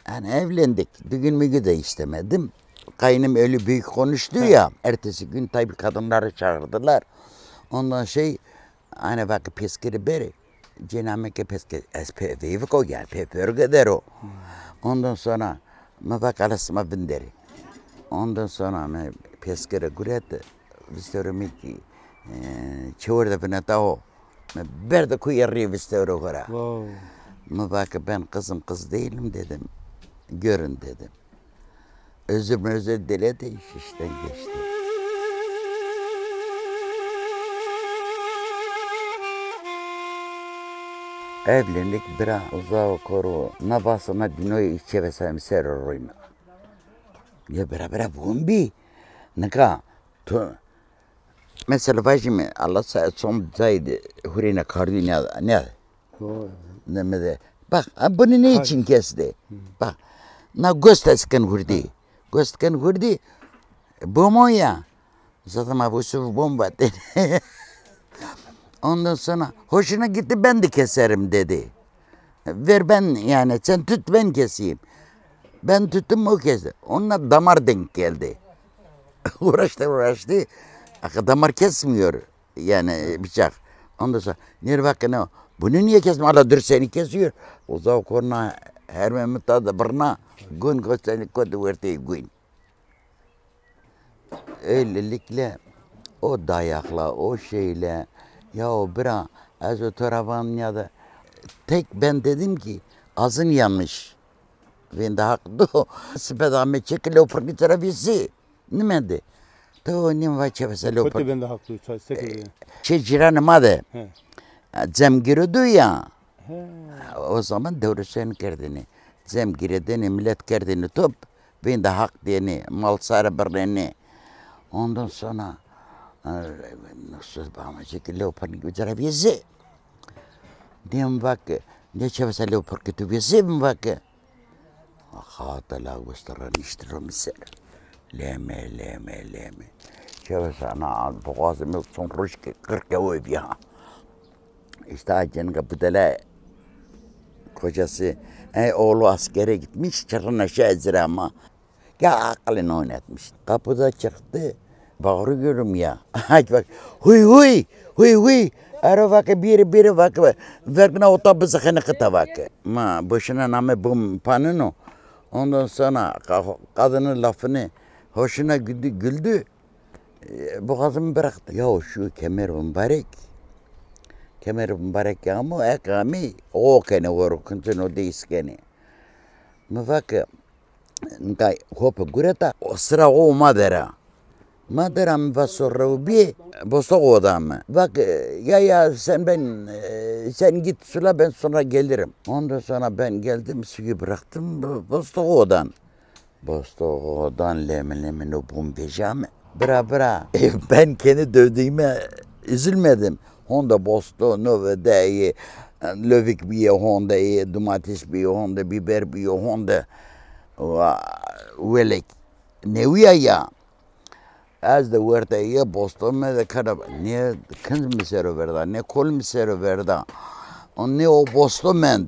Yani evlendik. Düğün mügü de istemedim. Kaynım öyle büyük konuştu ya. Ertesi gün tabii kadınları çağırdılar. Ondan şey, hani vakı peskiri beri. Cename ke peske, ez pe veyvik o yani, pe pörge der o. Ondan sonra, ma vak alasma binderi. Ondan sonra me peskiri gureti. Vistewrê mi kî, e, çewir de vineta ho. Mi berde kuyê rî vistewrê xo ra. Mi va ke ben kızım, kız değilim dedim. Görün dedim. Özür mözür diledi, iş işten geçti. Evlendik, bira uzağa koru, na vasına dinoy içe ve sen ser ruyna. Ya bira bira bun bi, nika tu Mesela vajîme, Allah sa-, son cayî de hurêne kardî ne, ne. Demede. Bak, ha, bunu ne için kesti? Bak, na gost ez kin hurdî. Gost ken hurdî, bom o ya. Zaten ma bu suf bom vatêne. Ondan sonra, hoşuna gitti, ben de keserim dedi. Ver ben, yani sen tut, ben keseyim. Ben tuttum, o kesti. Onunla damar denk geldi. Uğraştı, uğraştı. Aka damar kesmiyor. Yani bıçak. Ondan sonra, nereye bak ne? Bunu niye kesmiyor? Hala dur seni kesiyor. O zaman korna her memutta da birna. Gün gösterdi, kodu verdi gün. Öylelikle o dayakla, o şeyle, ya o bira, ez o to ra van ya da tek ben dedim ki, azın yanmış. Vênda haq do, sipeda me çekile o pirnî terefî zî nimende. To nîm va çevese lo. Kotî vênda haq do, çay seke. Çê cîranê ma de. He. Cem giro do ya. He. O zaman dewresen kerdêne. Cem girêdêne, millet kerdêne top. Vênda haq dêne, mal sare birnêne. Ondan sonra, e, nasıl bana çekile o pirnî terefî zî. Nîm va ke, ne çevese lo pirnî tu vê zî mi va ke. Xata la weste ra nişti ro mi ser. Leme, leme, leme. Çeves ana boğazımı son roj ke kırk ewe biya. İşte cenga budele kocası, e, oğlu askere gitmiş, çırrın aşağı ezir ama. Ya aklını oynatmış. Kapıda çıktı. Bağırıyorum ya. Aç bak. Huy huy. Huy huy. Ero vake biri biri vake. Vergina ota bizi xenekita vake. Ma boşuna name bum panino. Ondan sonra ka-, kadının lafını hoşuna güldü, güldü. E, boğazımı bıraktı. Ya şu kemer mübarek. Kemer mübarek ya mı ek ami o kene oru kuntin o deyiz kene. Mi vake Nika hope gureta, o sıra o ma dera. Ma dera mi va so rew bî, bosto oda mi. Vak, e, ya, ya, sen ben, e, sen git sula, ben sonra gelirim. Ondan sonra ben geldim, suyu bıraktım, bo-, bosto odan. Bosto odan leme leme no bum vejame. Bira, bira. E, ben kendi dövdüğüme üzülmedim. Honda bosto, no ve de, e, lövük biye, honda, e, domates biye, honda biber biye, honda, wa-, welek. Newiya ya. Ez de werte ye bosto me de kara, ne kınz mi sero verda, ne kol mi sero verda. O ne o bosto mend.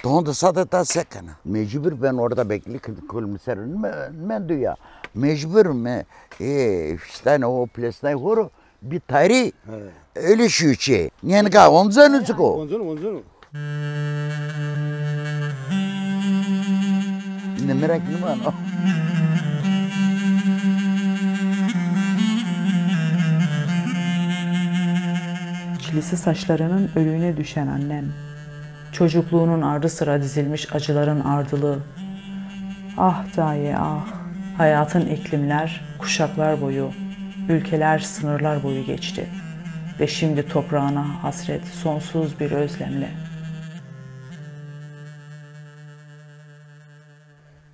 Ton de sade ta se kena. Mecbur ben orada bekle ki kol mi sero me-, mendu ya. Mecbur me, e, işte o plesnay horo. Bir tarih öyle şu şey. Nênika onzenu çiko. Onzenu, onzenu. Ne merak ne var o? Çilisi saçlarının önüne düşen annem. Çocukluğunun ardı sıra dizilmiş acıların ardılı. Ah daye ah. Hayatın iklimler, kuşaklar boyu, ülkeler, sınırlar boyu geçti. Ve şimdi toprağına hasret, sonsuz bir özlemle.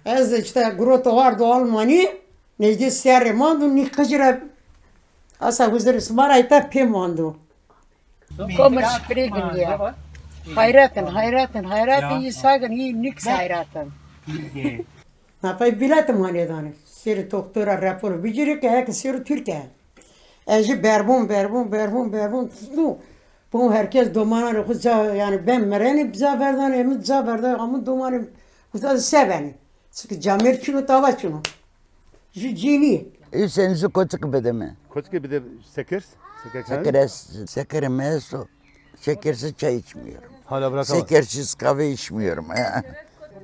Ez de işte gurot vardı Almanya, necde serre mandu, ni kıcıra asa huzur sımara ita pê mandu. Komir şifrê giliya. Hayretin, hayretin, hayretin, yî sagin, yî nîks hayretin. Nafay bilet manê danê. Sêrê doktora rapor bicirî ke heke sêrê Tirke. Ez jî berbûn, berbûn, berbûn, berbûn tutû. Bon herkes domananê xwu ca, yanî ben mirenê ca verdanê, emi ca verdanê, amû domanê xwu da se benê. Çiki camêr çin o, tava çin o. Ju cînî. Hüseyin, ju koçik bide mi. Koçik bide, şeker? Şeker kahve? Şeker es-, şekerim esto. Şekersiz çay içmiyorum. Hala bırakamaz. Şekersiz kahve içmiyorum.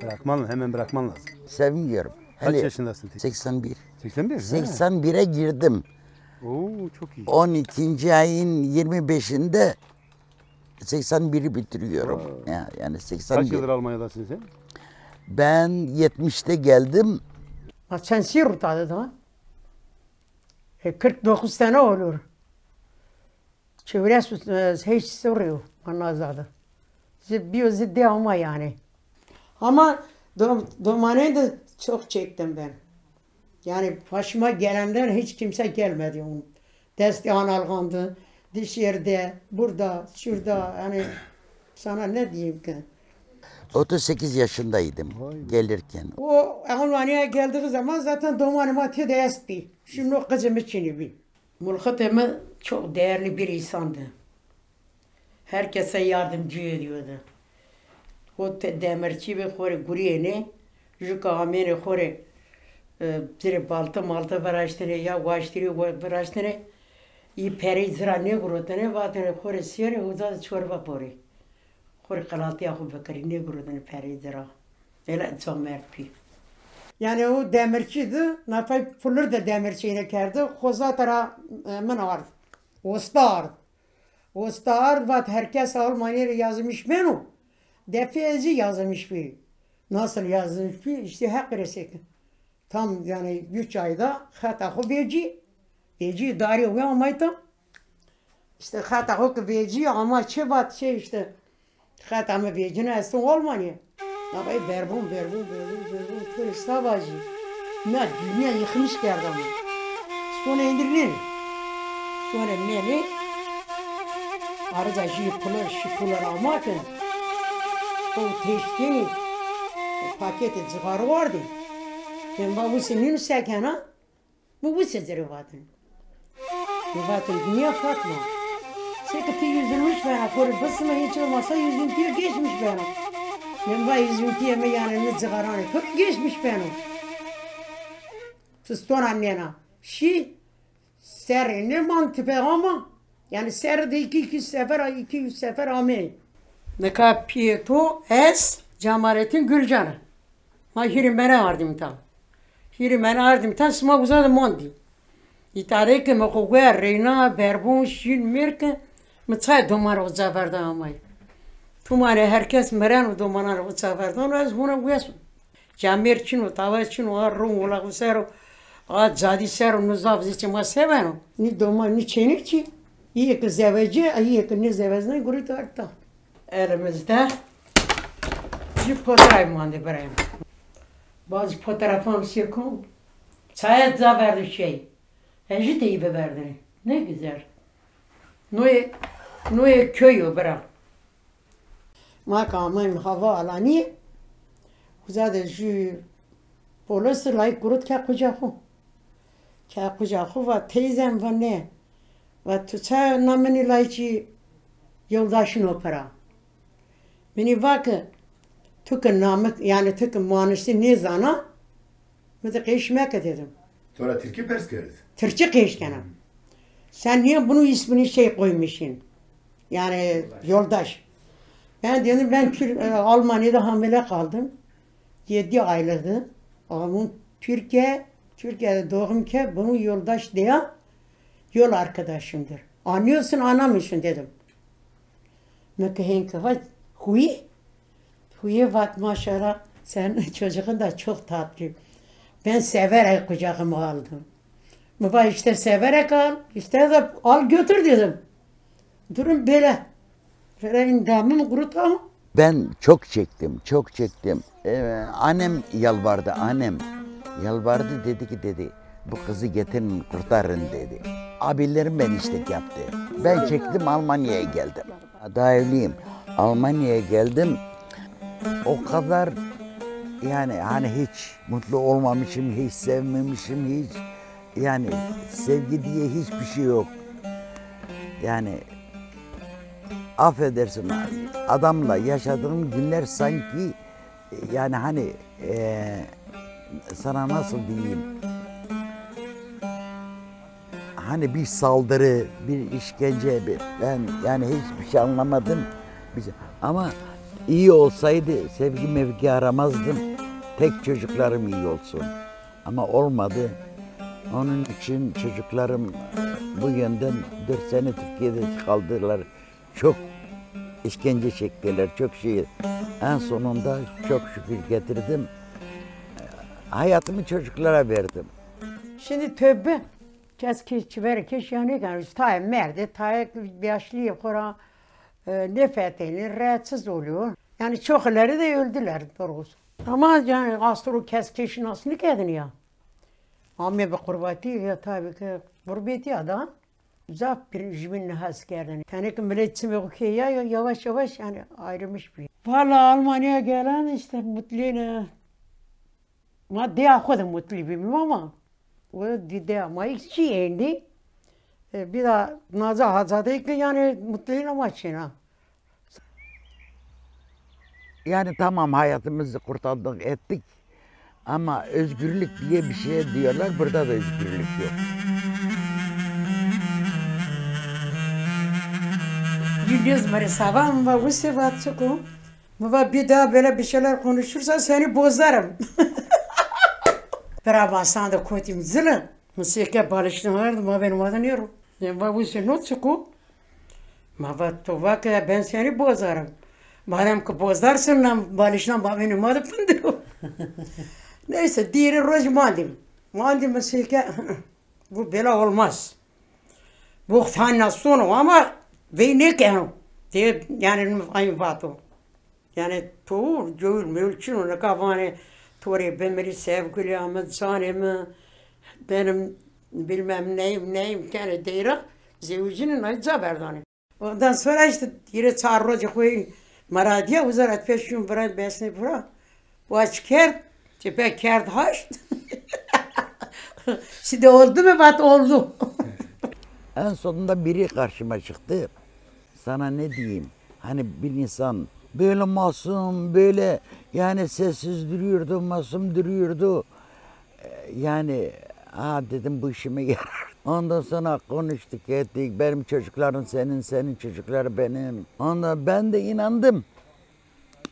Bırakman, hemen bırakman lazım. Sevmiyorum. Kaç yaşındasın peki? Seksen bir. Seksen bir, ha? Seksen bire girdim. Oo, çok iyi. On ikinci ayın yirmi beşinde seksen biri bitiriyorum. Vay. Ya, yani seksen bir. Kaç yıldır Almanya'dasın sen? Ben yetmişte geldim. Ma çend sî ruta de da? E, kırk dokuz sene olur. Çewres, e, hiç soruyor, anazade. Zi-, biyo zi de ama yani. Ama do-, domanê de çok çektim ben. Yani başıma gelenden hiç kimse gelmedi onun. Desti analgandı, dışarıda, burada, şurada, yani sana ne diyeyim ki? Otuz sekiz yaşındaydım gelirken. O Almanya'ya geldiği zaman zaten domanê ma têde estbî. Şimdi o qicê mi çinî bî. Mulxitê mi çok değerli bir insandı. Herkese yardımcı ediyordu. O te-, demirçî bi xo rê gurîyêne, jûka amêne xo rê, e, ci rê baltı maltı viraştêne ya waştirî we-, viraştêne, î perey ci ra nêgurotêne, vatêne xo rê sêrê, uza de çorba borê. Xo rê qelatîya xo bikirî, nêgurotêne perey ci ra. Ela camêrd bî. Yani o demirçî di, nafay pulur de demirçîne kerdi, xo zate ra, e, min ard. Usta ard. Usta ard vat herkes Almanya rê yazılmış beno. Defê ez zî yazılmış bî. Nasıl yazılmış bî? İşte Heq rê seke. Tam yani üç ayda xeta xo vecî. Vecî, darê wî amay tam. İşte xeta xo ki vecî ama çi vat çi işte. Xeta mi vecîne ez şin Almanya. Navay berbûn, berbûn, berbûn, berbûn. Xo rê sa vajî. Na dünya yıkmış kerda mi. Sone indirnêne. Sone nêne. Arıza jî pulur, şî pulur ama ki. O teşkeni paketi cixarı vardı. Ben va wisi nînu sekena. Mi wise ci rê vatin. Mi vatin, Dinya Fatma, seke ti yüzülmüş bena, xo rê bisime, hiç olmazsa yüzüntüye geçmiş bena. Mi va yüzüntüye mi yani ni cigaranê to rê geçmiş beno. Ti stona nêna. Şî serrê nê man tipe ama. Yani serrê de iki, iki sefer, iki üç sefer amey. Nika piyê to ez Cemalettin Gülcan'ı. Ma hîrê mene ardim ta. Hîrê mene ardim ta, sima uza de mondî. Îtare ke mi xo goya reyna, berbûn, şîn, mêr ke, mi çay doman uza verda amay. Tumane herkes mireno domanan uza verdano, ez hona goya son. Camêr çin o, tawa çin o, a ron wulaq ser o, a cadî ser o, no zaf zî çi ma se beno? Nî doman, nî çênî çi? Îyê ke zewecî, îyê ke nêzewecnay, gurî to arta. Elimizde bir fotoğraf mande birayım. Bazı fotoğrafım şey kon. Çaya da verdi şey. Ejit iyi bir verdi. Ne güzel. Noye, noye köy o bira. Ma ke amayme hava alanî, uza de jü polisi layik gurut ke quca xo. Ke quca xo va teyzem, va ne. Va tu ça namini layikî yoldaşin o pira? Minî va ke tu ke namik, yani tu ke manişti nêzana, mi de qeş meke dedim. To ra Tirkî pers kerd? Tirkî qeş kena. Sen niye bunu ismini şey koymuşsun? Yani yoldaş. Ben dedim ben Tür-, e, Almanya'da hamile kaldım. Yedi aylıktı. Ama Türkiye, Türkiye'de doğum ke bunun yoldaş diye yol arkadaşımdır. Anlıyorsun, anlamıyorsun dedim. Mi ke hên ke va huyê, huyê vat maşallah, sen çocuğun da çok tatlı. Ben severek kucağıma aldım. Mi va işte severek al, işte de al götür dedim. Durum böyle. Böyle endamım kurudu ama. Ben çok çektim, çok çektim. Ee, annem yalvardı, annem yalvardı, dedi ki, dedi, bu kızı getirin, kurtarın, dedi. Abilerim beni istek yaptı. Ben çektim, Almanya'ya geldim. Daha evliyim. Almanya'ya geldim. O kadar yani hani hiç mutlu olmamışım, hiç sevmemişim, hiç yani sevgi diye hiçbir şey yok. Yani affedersin, adamla yaşadığım günler sanki yani hani e, sana nasıl diyeyim? Hani bir saldırı, bir işkence, bir, ben yani hiçbir şey anlamadım. Bir şey- Ama iyi olsaydı sevgi mevgi aramazdım. Tek çocuklarım iyi olsun. Ama olmadı. Onun için çocuklarım bu yönden dört sene Türkiye'de kaldılar. Çok işkence çektiler, çok şey. En sonunda çok şükür getirdim. Hayatımı çocuklara verdim. Şimdi tövbe. Kes kî çiverê kê şîya nêkeno. Tayê merdê, tayê yaşlîyê xo ra, e, nêfetelî, rahatsız oluyor. Yani çokuları da öldüler doğrusu. Ama yani aslı kes kê şinas nêkerdin ya. Amê bi qurbatî ya, tabii ki gurbetî ya da zaf bir jübin has kerdin. Yani ki millet çimê xo kê ya, ya yavaş yavaş yani ayrılmış bir. Valla Almanya gelen işte mutluyum. Ma deya xo de mutlu bîm ama o dîdeya ma îk çî êndî. E, bir daha naza hazade ki yani mutluyum ama çina. Yani tamam, hayatımızı kurtardık, ettik. Ama özgürlük diye bir şey diyorlar, burada da özgürlük yok. Gündüz mi sabah mı va Hüseyin va çıkın. Mi va bir daha böyle bir şeyler konuşursan seni bozarım. Bira basan da kotim zili. Mi seke balıştım vardı, ma benim adı Nero. Yani va bu sen ne çıkı? Ma va to va ki ben seni bozarım. Madem ki bozarsın lan balıştan ba benim adı fındık. Neyse, diri roj mandim. Mandim mi seke, bu bela olmaz. Bu fenna sonu ama vey ne keno. Diye yani aynı vato. Yani to cöğül mölçün ona kavanı tore bemeri sevgili ama canımı benim bilmem neyim neyim kene deyra zevcinin ayca verdani. Ondan sonra işte yine çar roci koyun maradiya uzarat peşin bırak besni bura. Vaç kerd, tipe kerd haşt. Şimdi oldu mu? Vat oldu. En sonunda biri karşıma çıktı. Sana ne diyeyim? Hani bir insan böyle masum, böyle yani sessiz duruyordu, masum duruyordu. Ee, Yani, aa dedim bu işime yarar. Ondan sonra konuştuk ettik. Benim çocuklarım senin, senin çocukları benim. Ondan ben de inandım.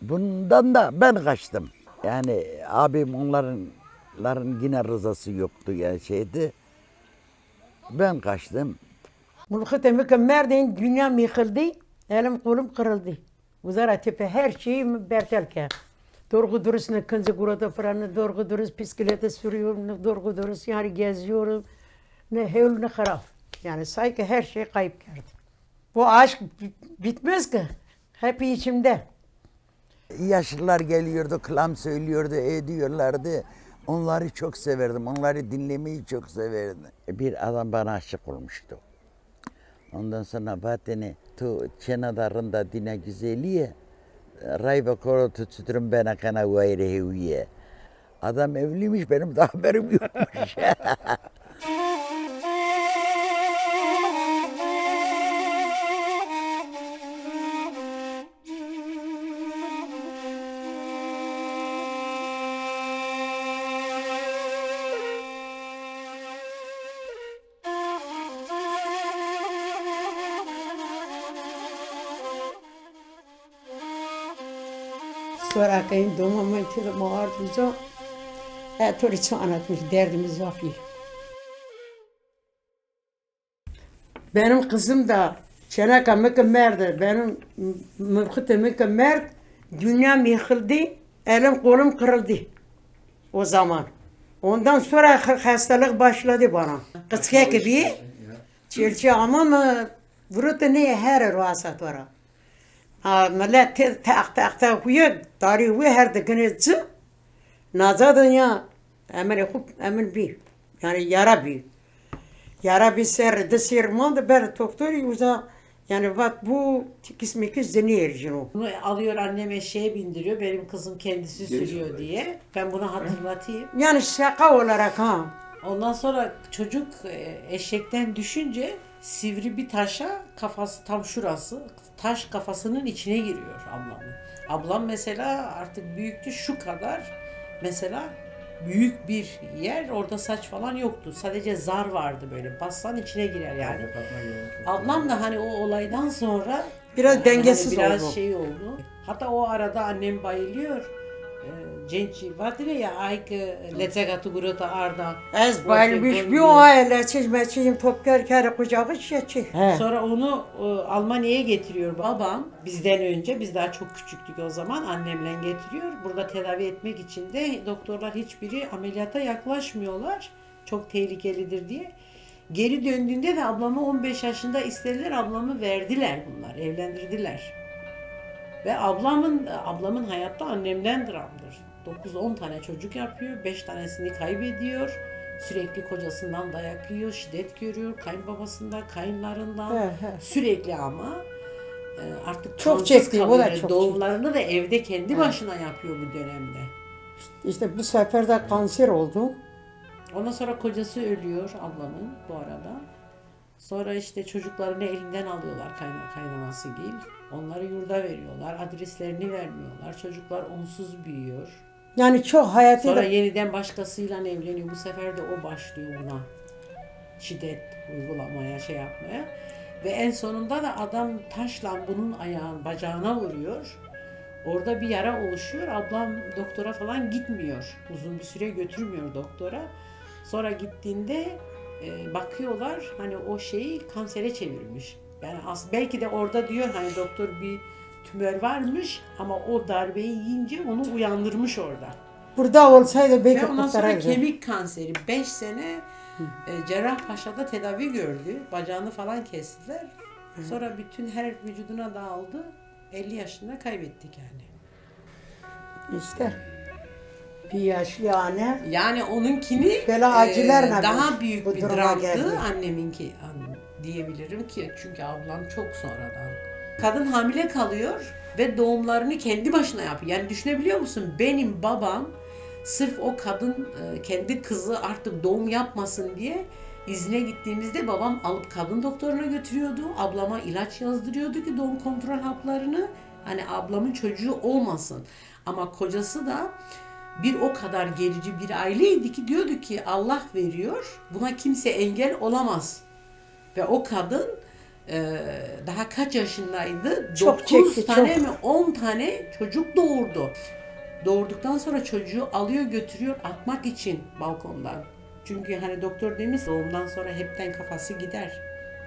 Bundan da ben kaçtım. Yani abim onların yine rızası yoktu yani şeydi. Ben kaçtım. Mulxitê mi ke merdên, dinya mîxildî, elim qolum qirildî. Uza ra tepe her şeyi mi bertel ke. Doğru dürüst ne kıncı gurada falan, ne doğru dürüst bisiklete sürüyorum, ne doğru dürüst yani geziyorum. Ne hewl ne xirab. Yani sanki her şey kayıp geldi. Bu aşk bi- bitmez ki. Hep içimde. Yaşlılar geliyordu, klam söylüyordu, ediyorlardı. Onları çok severdim, onları dinlemeyi çok severdim. Bir adam bana aşık olmuştu. Ondan sonra vatene, tu çena da rinda dina güzeliye, ray ve koro tu çitrim bena kana wayre hewiye. Adam evliymiş, benim de haberim yokmuş. Sora ke in doma ma têde ma ard uca, e, to rê çi anlatmış, derdimiz zaf î. Benim kızım da çeneka mi ki merde, benim mıvxıtı mi ki merd, dünya mîxildî, elim qolum qırıldı o zaman. Ondan sonra hastalık başladı bana. Qıçke ki bir, çelçe ama mı vurutı ne her ruhasa tora. Ha, millet te-, teq teq teq huye, tarî huye her di gine ci. Naza de ya, emin xu, emin bî. Yani yara bî. Yara bî ser, di sêr mande ber doktorî uza, yani vat bu tikiz mikiz de nêerjino. Bunu alıyor annem eşeğe bindiriyor, benim kızım kendisi sürüyor diye. Ben bunu hatırlatayım. Yani şaka olarak ha. Ondan sonra çocuk e, eşekten düşünce sivri bir taşa kafası tam şurası, taş kafasının içine giriyor ablamın. Ablam mesela artık büyüktü, şu kadar mesela büyük bir yer, orada saç falan yoktu. Sadece zar vardı böyle. Bassan içine girer yani. Ablam da hani o olaydan sonra biraz e, hani dengesiz biraz oldu. Şey oldu. Hatta o arada annem bayılıyor. E, Cenk vatire ya, ay ki lecega tu gurota arda. Ez bayılmış bir o ay leçiz meçizim top kerkeri kucağı çiçi. Sonra onu e, Almanya'ya getiriyor babam. Bizden önce, biz daha çok küçüktük o zaman, annemle getiriyor. Burada tedavi etmek için de doktorlar hiçbiri ameliyata yaklaşmıyorlar. Çok tehlikelidir diye. Geri döndüğünde de ablamı on beş yaşında istediler, ablamı verdiler bunlar, evlendirdiler. Ve ablamın ablamın hayatta annemden dramdır. Dokuz on tane çocuk yapıyor, beş tanesini kaybediyor. Sürekli kocasından dayak yiyor, şiddet görüyor, kayınbabasından, kayınlarından. Sürekli ama E, artık çok çekti, o da kalıyor. Çok çekti. Doğumlarını da evde kendi başına yapıyor bu dönemde. İşte bu sefer de kanser oldu. Ondan sonra kocası ölüyor ablamın bu arada. Sonra işte çocuklarını elinden alıyorlar kayna-, kaynaması değil. Onları yurda veriyorlar. Adreslerini vermiyorlar. Çocuklar onsuz büyüyor. Yani çok hayatı... Sonra da yeniden başkasıyla evleniyor. Bu sefer de o başlıyor buna şiddet uygulamaya, şey yapmaya. Ve en sonunda da adam taşla bunun ayağın, bacağına vuruyor. Orada bir yara oluşuyor. Ablam doktora falan gitmiyor. Uzun bir süre götürmüyor doktora. Sonra gittiğinde, e, bakıyorlar, hani o şeyi kansere çevirmiş. Yani as-, belki de orada diyor, hani doktor, bir tümör varmış ama o darbeyi yiyince onu uyandırmış orada. Burada olsaydı belki kurtarırdı. Ve ondan sonra kemik kanseri, beş sene, e, Cerrahpaşa'da tedavi gördü. Bacağını falan kestiler. Hı. Sonra bütün her vücuduna dağıldı. Elli yaşında kaybettik yani. İşte bir yaşlı anne... Yani onunkini, e, daha büyük bir dramdı. Anneminki, an-, diyebilirim ki, çünkü ablam çok sonradan. Kadın hamile kalıyor ve doğumlarını kendi başına yapıyor. Yani düşünebiliyor musun? Benim babam sırf o kadın, e, kendi kızı artık doğum yapmasın diye izne gittiğimizde babam alıp kadın doktoruna götürüyordu. Ablama ilaç yazdırıyordu ki doğum kontrol haplarını. Hani ablamın çocuğu olmasın. Ama kocası da bir o kadar gerici bir aileydi ki diyordu ki Allah veriyor, buna kimse engel olamaz. Ve o kadın, e, daha kaç yaşındaydı? Çok çekti, çok. Dokuz tane mi, on tane çocuk doğurdu. Doğurduktan sonra çocuğu alıyor, götürüyor atmak için balkondan. Çünkü hani doktor demiş, doğumdan sonra hepten kafası gider.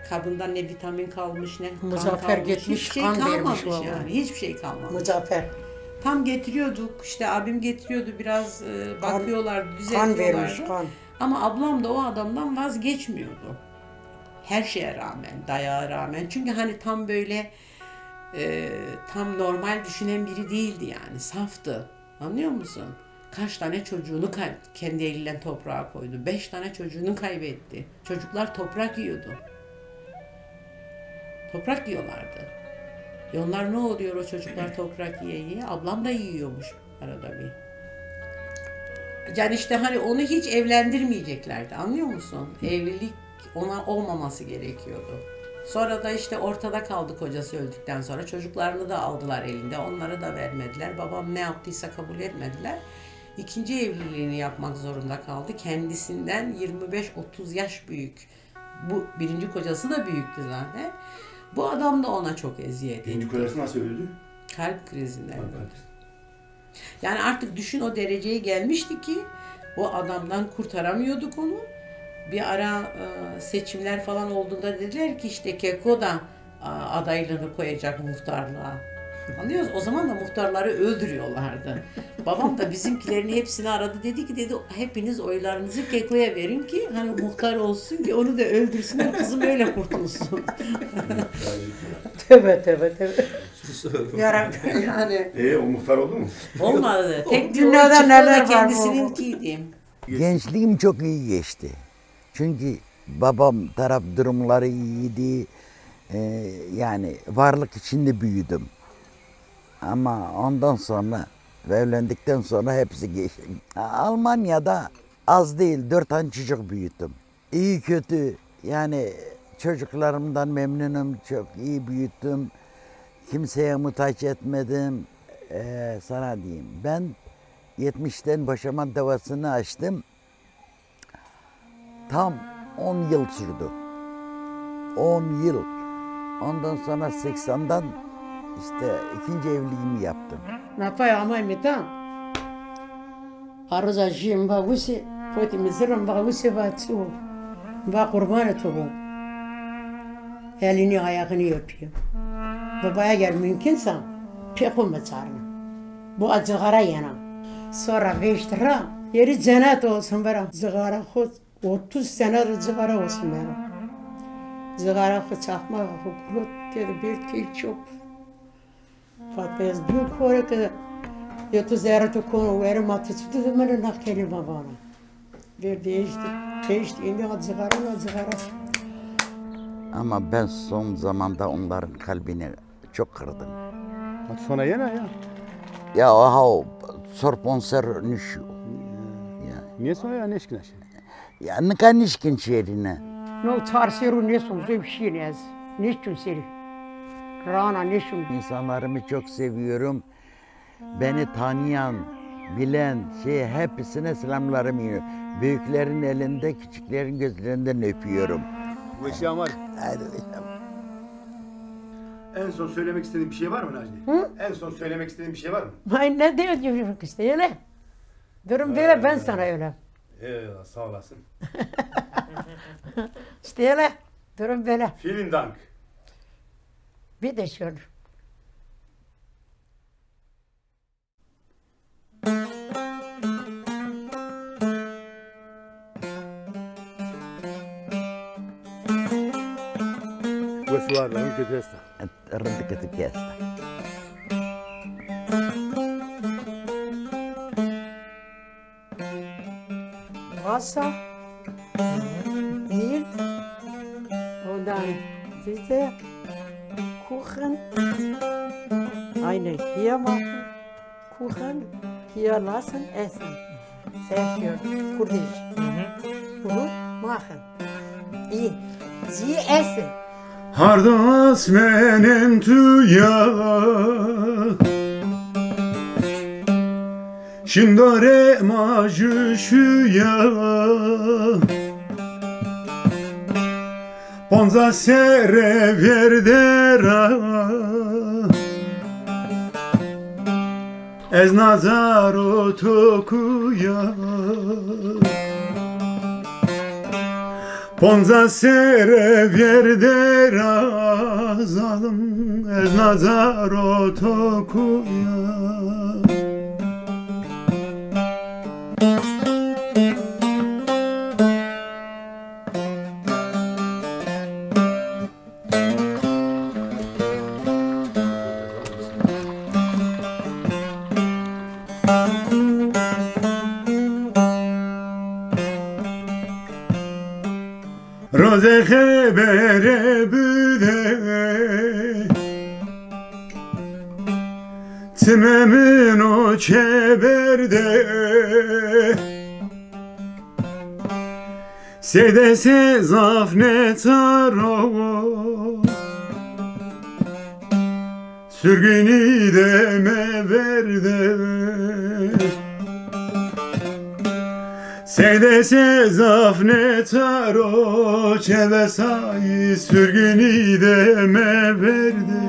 Kadında ne vitamin kalmış, ne kan kalmış, hiçbir şey kalmamış yani, hiçbir şey kalmamış. Muzaffer. Tam getiriyorduk, işte abim getiriyordu, biraz, e, bakıyorlardı, düzeltiyorlardı. Kan vermiş, kan. Ama ablam da o adamdan vazgeçmiyordu. Her şeye rağmen, dayağa rağmen. Çünkü hani tam böyle, e, tam normal düşünen biri değildi yani, saftı. Anlıyor musun? Kaç tane çocuğunu kay-, kendi eliyle toprağa koydu. Beş tane çocuğunu kaybetti. Çocuklar toprak yiyordu. Toprak yiyorlardı. E onlar ne oluyor o çocuklar toprak yiye yiye? Ablam da yiyormuş arada bir. Yani işte hani onu hiç evlendirmeyeceklerdi. Anlıyor musun? Evlilik ona olmaması gerekiyordu. Sonra da işte ortada kaldı kocası öldükten sonra. Çocuklarını da aldılar elinde. Onları da vermediler. Babam ne yaptıysa kabul etmediler. İkinci evliliğini yapmak zorunda kaldı. Kendisinden yirmi beş otuz yaş büyük. Bu birinci kocası da büyüktü zaten. Bu adam da ona çok eziyet etti. Birinci kocası nasıl öldü? Kalp krizinden öldü. Kalp krizi. Yani artık düşün, o dereceye gelmişti ki o adamdan kurtaramıyorduk onu. Bir ara, e, seçimler falan olduğunda dediler ki işte Keko da, a, adaylığını koyacak muhtarlığa. Anlıyoruz. O zaman da muhtarları öldürüyorlardı. Babam da bizimkilerin hepsini aradı. Dedi ki, dedi, hepiniz oylarınızı Keko'ya verin ki hani muhtar olsun ki onu da öldürsünler. Kızım öyle kurtulsun. Tövbe, tövbe, tövbe. Yarabbim yani. E, o muhtar oldu mu? Olmadı. Tek bir dünyada neler var bu. Kendisininkiydi. Gençliğim çok iyi geçti. Çünkü babam taraf durumları iyiydi. E, yani varlık içinde büyüdüm. Ama ondan sonra ve evlendikten sonra hepsi geçti. Almanya'da az değil, dört tane çocuk büyüttüm. İyi kötü, yani çocuklarımdan memnunum, çok iyi büyüttüm. Kimseye muhtaç etmedim. Ee, sana diyeyim, ben yetmişten boşanma davasını açtım. Tam on yıl sürdü. On yıl. Ondan sonra seksenden işte ikinci evliliğimi yaptım. Napay amay mi ta? Aroza jî mi va wisê, kotî mi zirr mi va wisê, va çi wo? Mi va qurbanê to bo. Elini ayağını öpüyor. Baba eğer mümkünse pê xo mi çarna. Bu a cigara yena. Sonra veşt ra, yeri cennet olsun bera. Cigara xo, otuz senedir cigara olsun bera. Cigara xo, çakma xo, kurut, dedi bir tel çöp. Fatma, ez dû kore ke yo tu zerre tu kono weri ma tu çi tu de mene na kelîma vana. Ver değişti. Değişti. Indi a cigara, a cigara. Ama ben son zamanda onların kalbine Çok kırdım. Hat sona yena ya. Ya, aha, o sor ponser nişiyo. Ya. Niye sona ya, neşkin aşe? Ya, nika nişkin şehrine. No çar serru neson, zov şin ez. Neşkün seri. Rana neşkün. İnsanlarımı çok seviyorum. Beni tanıyan, bilen, şey, hepsine selamlarımı yolluyorum. Büyüklerin elinde, küçüklerin gözlerinden öpüyorum. Weşîya ma rê. Hadi hocam. En son söylemek istediğin bir şey var mı Najli? Hı? En son söylemek istediğin bir şey var mı? Ay, ne diyor, diyorum işte öyle. Durum böyle, ben sana öyle. Eyvallah, sağ olasın. İşte öyle. Durum böyle. Vielen Dank. Bir de şöyle. Wes war, rindek esta. Rindek esta. Wasser, Mehl und dann diese Kuchen, eine hier machen, Kuchen hier lassen, essen. Sehr schön. Kurdisch. Gut machen. İyi. Sie essen. Hard asmenên tu ya, şindarê ma ju şu ya. Ponza serre verde ra. Ez nazaro to kuya. Ponza sere verde ra zalim, ez nazaro to kuya. Roze xebere bide, çime min o çeberde. Seyde se zaf ne çaro, sürgünî de meverde. Seyde se zaf ne çaro, çevesayî sürgünî de meverde.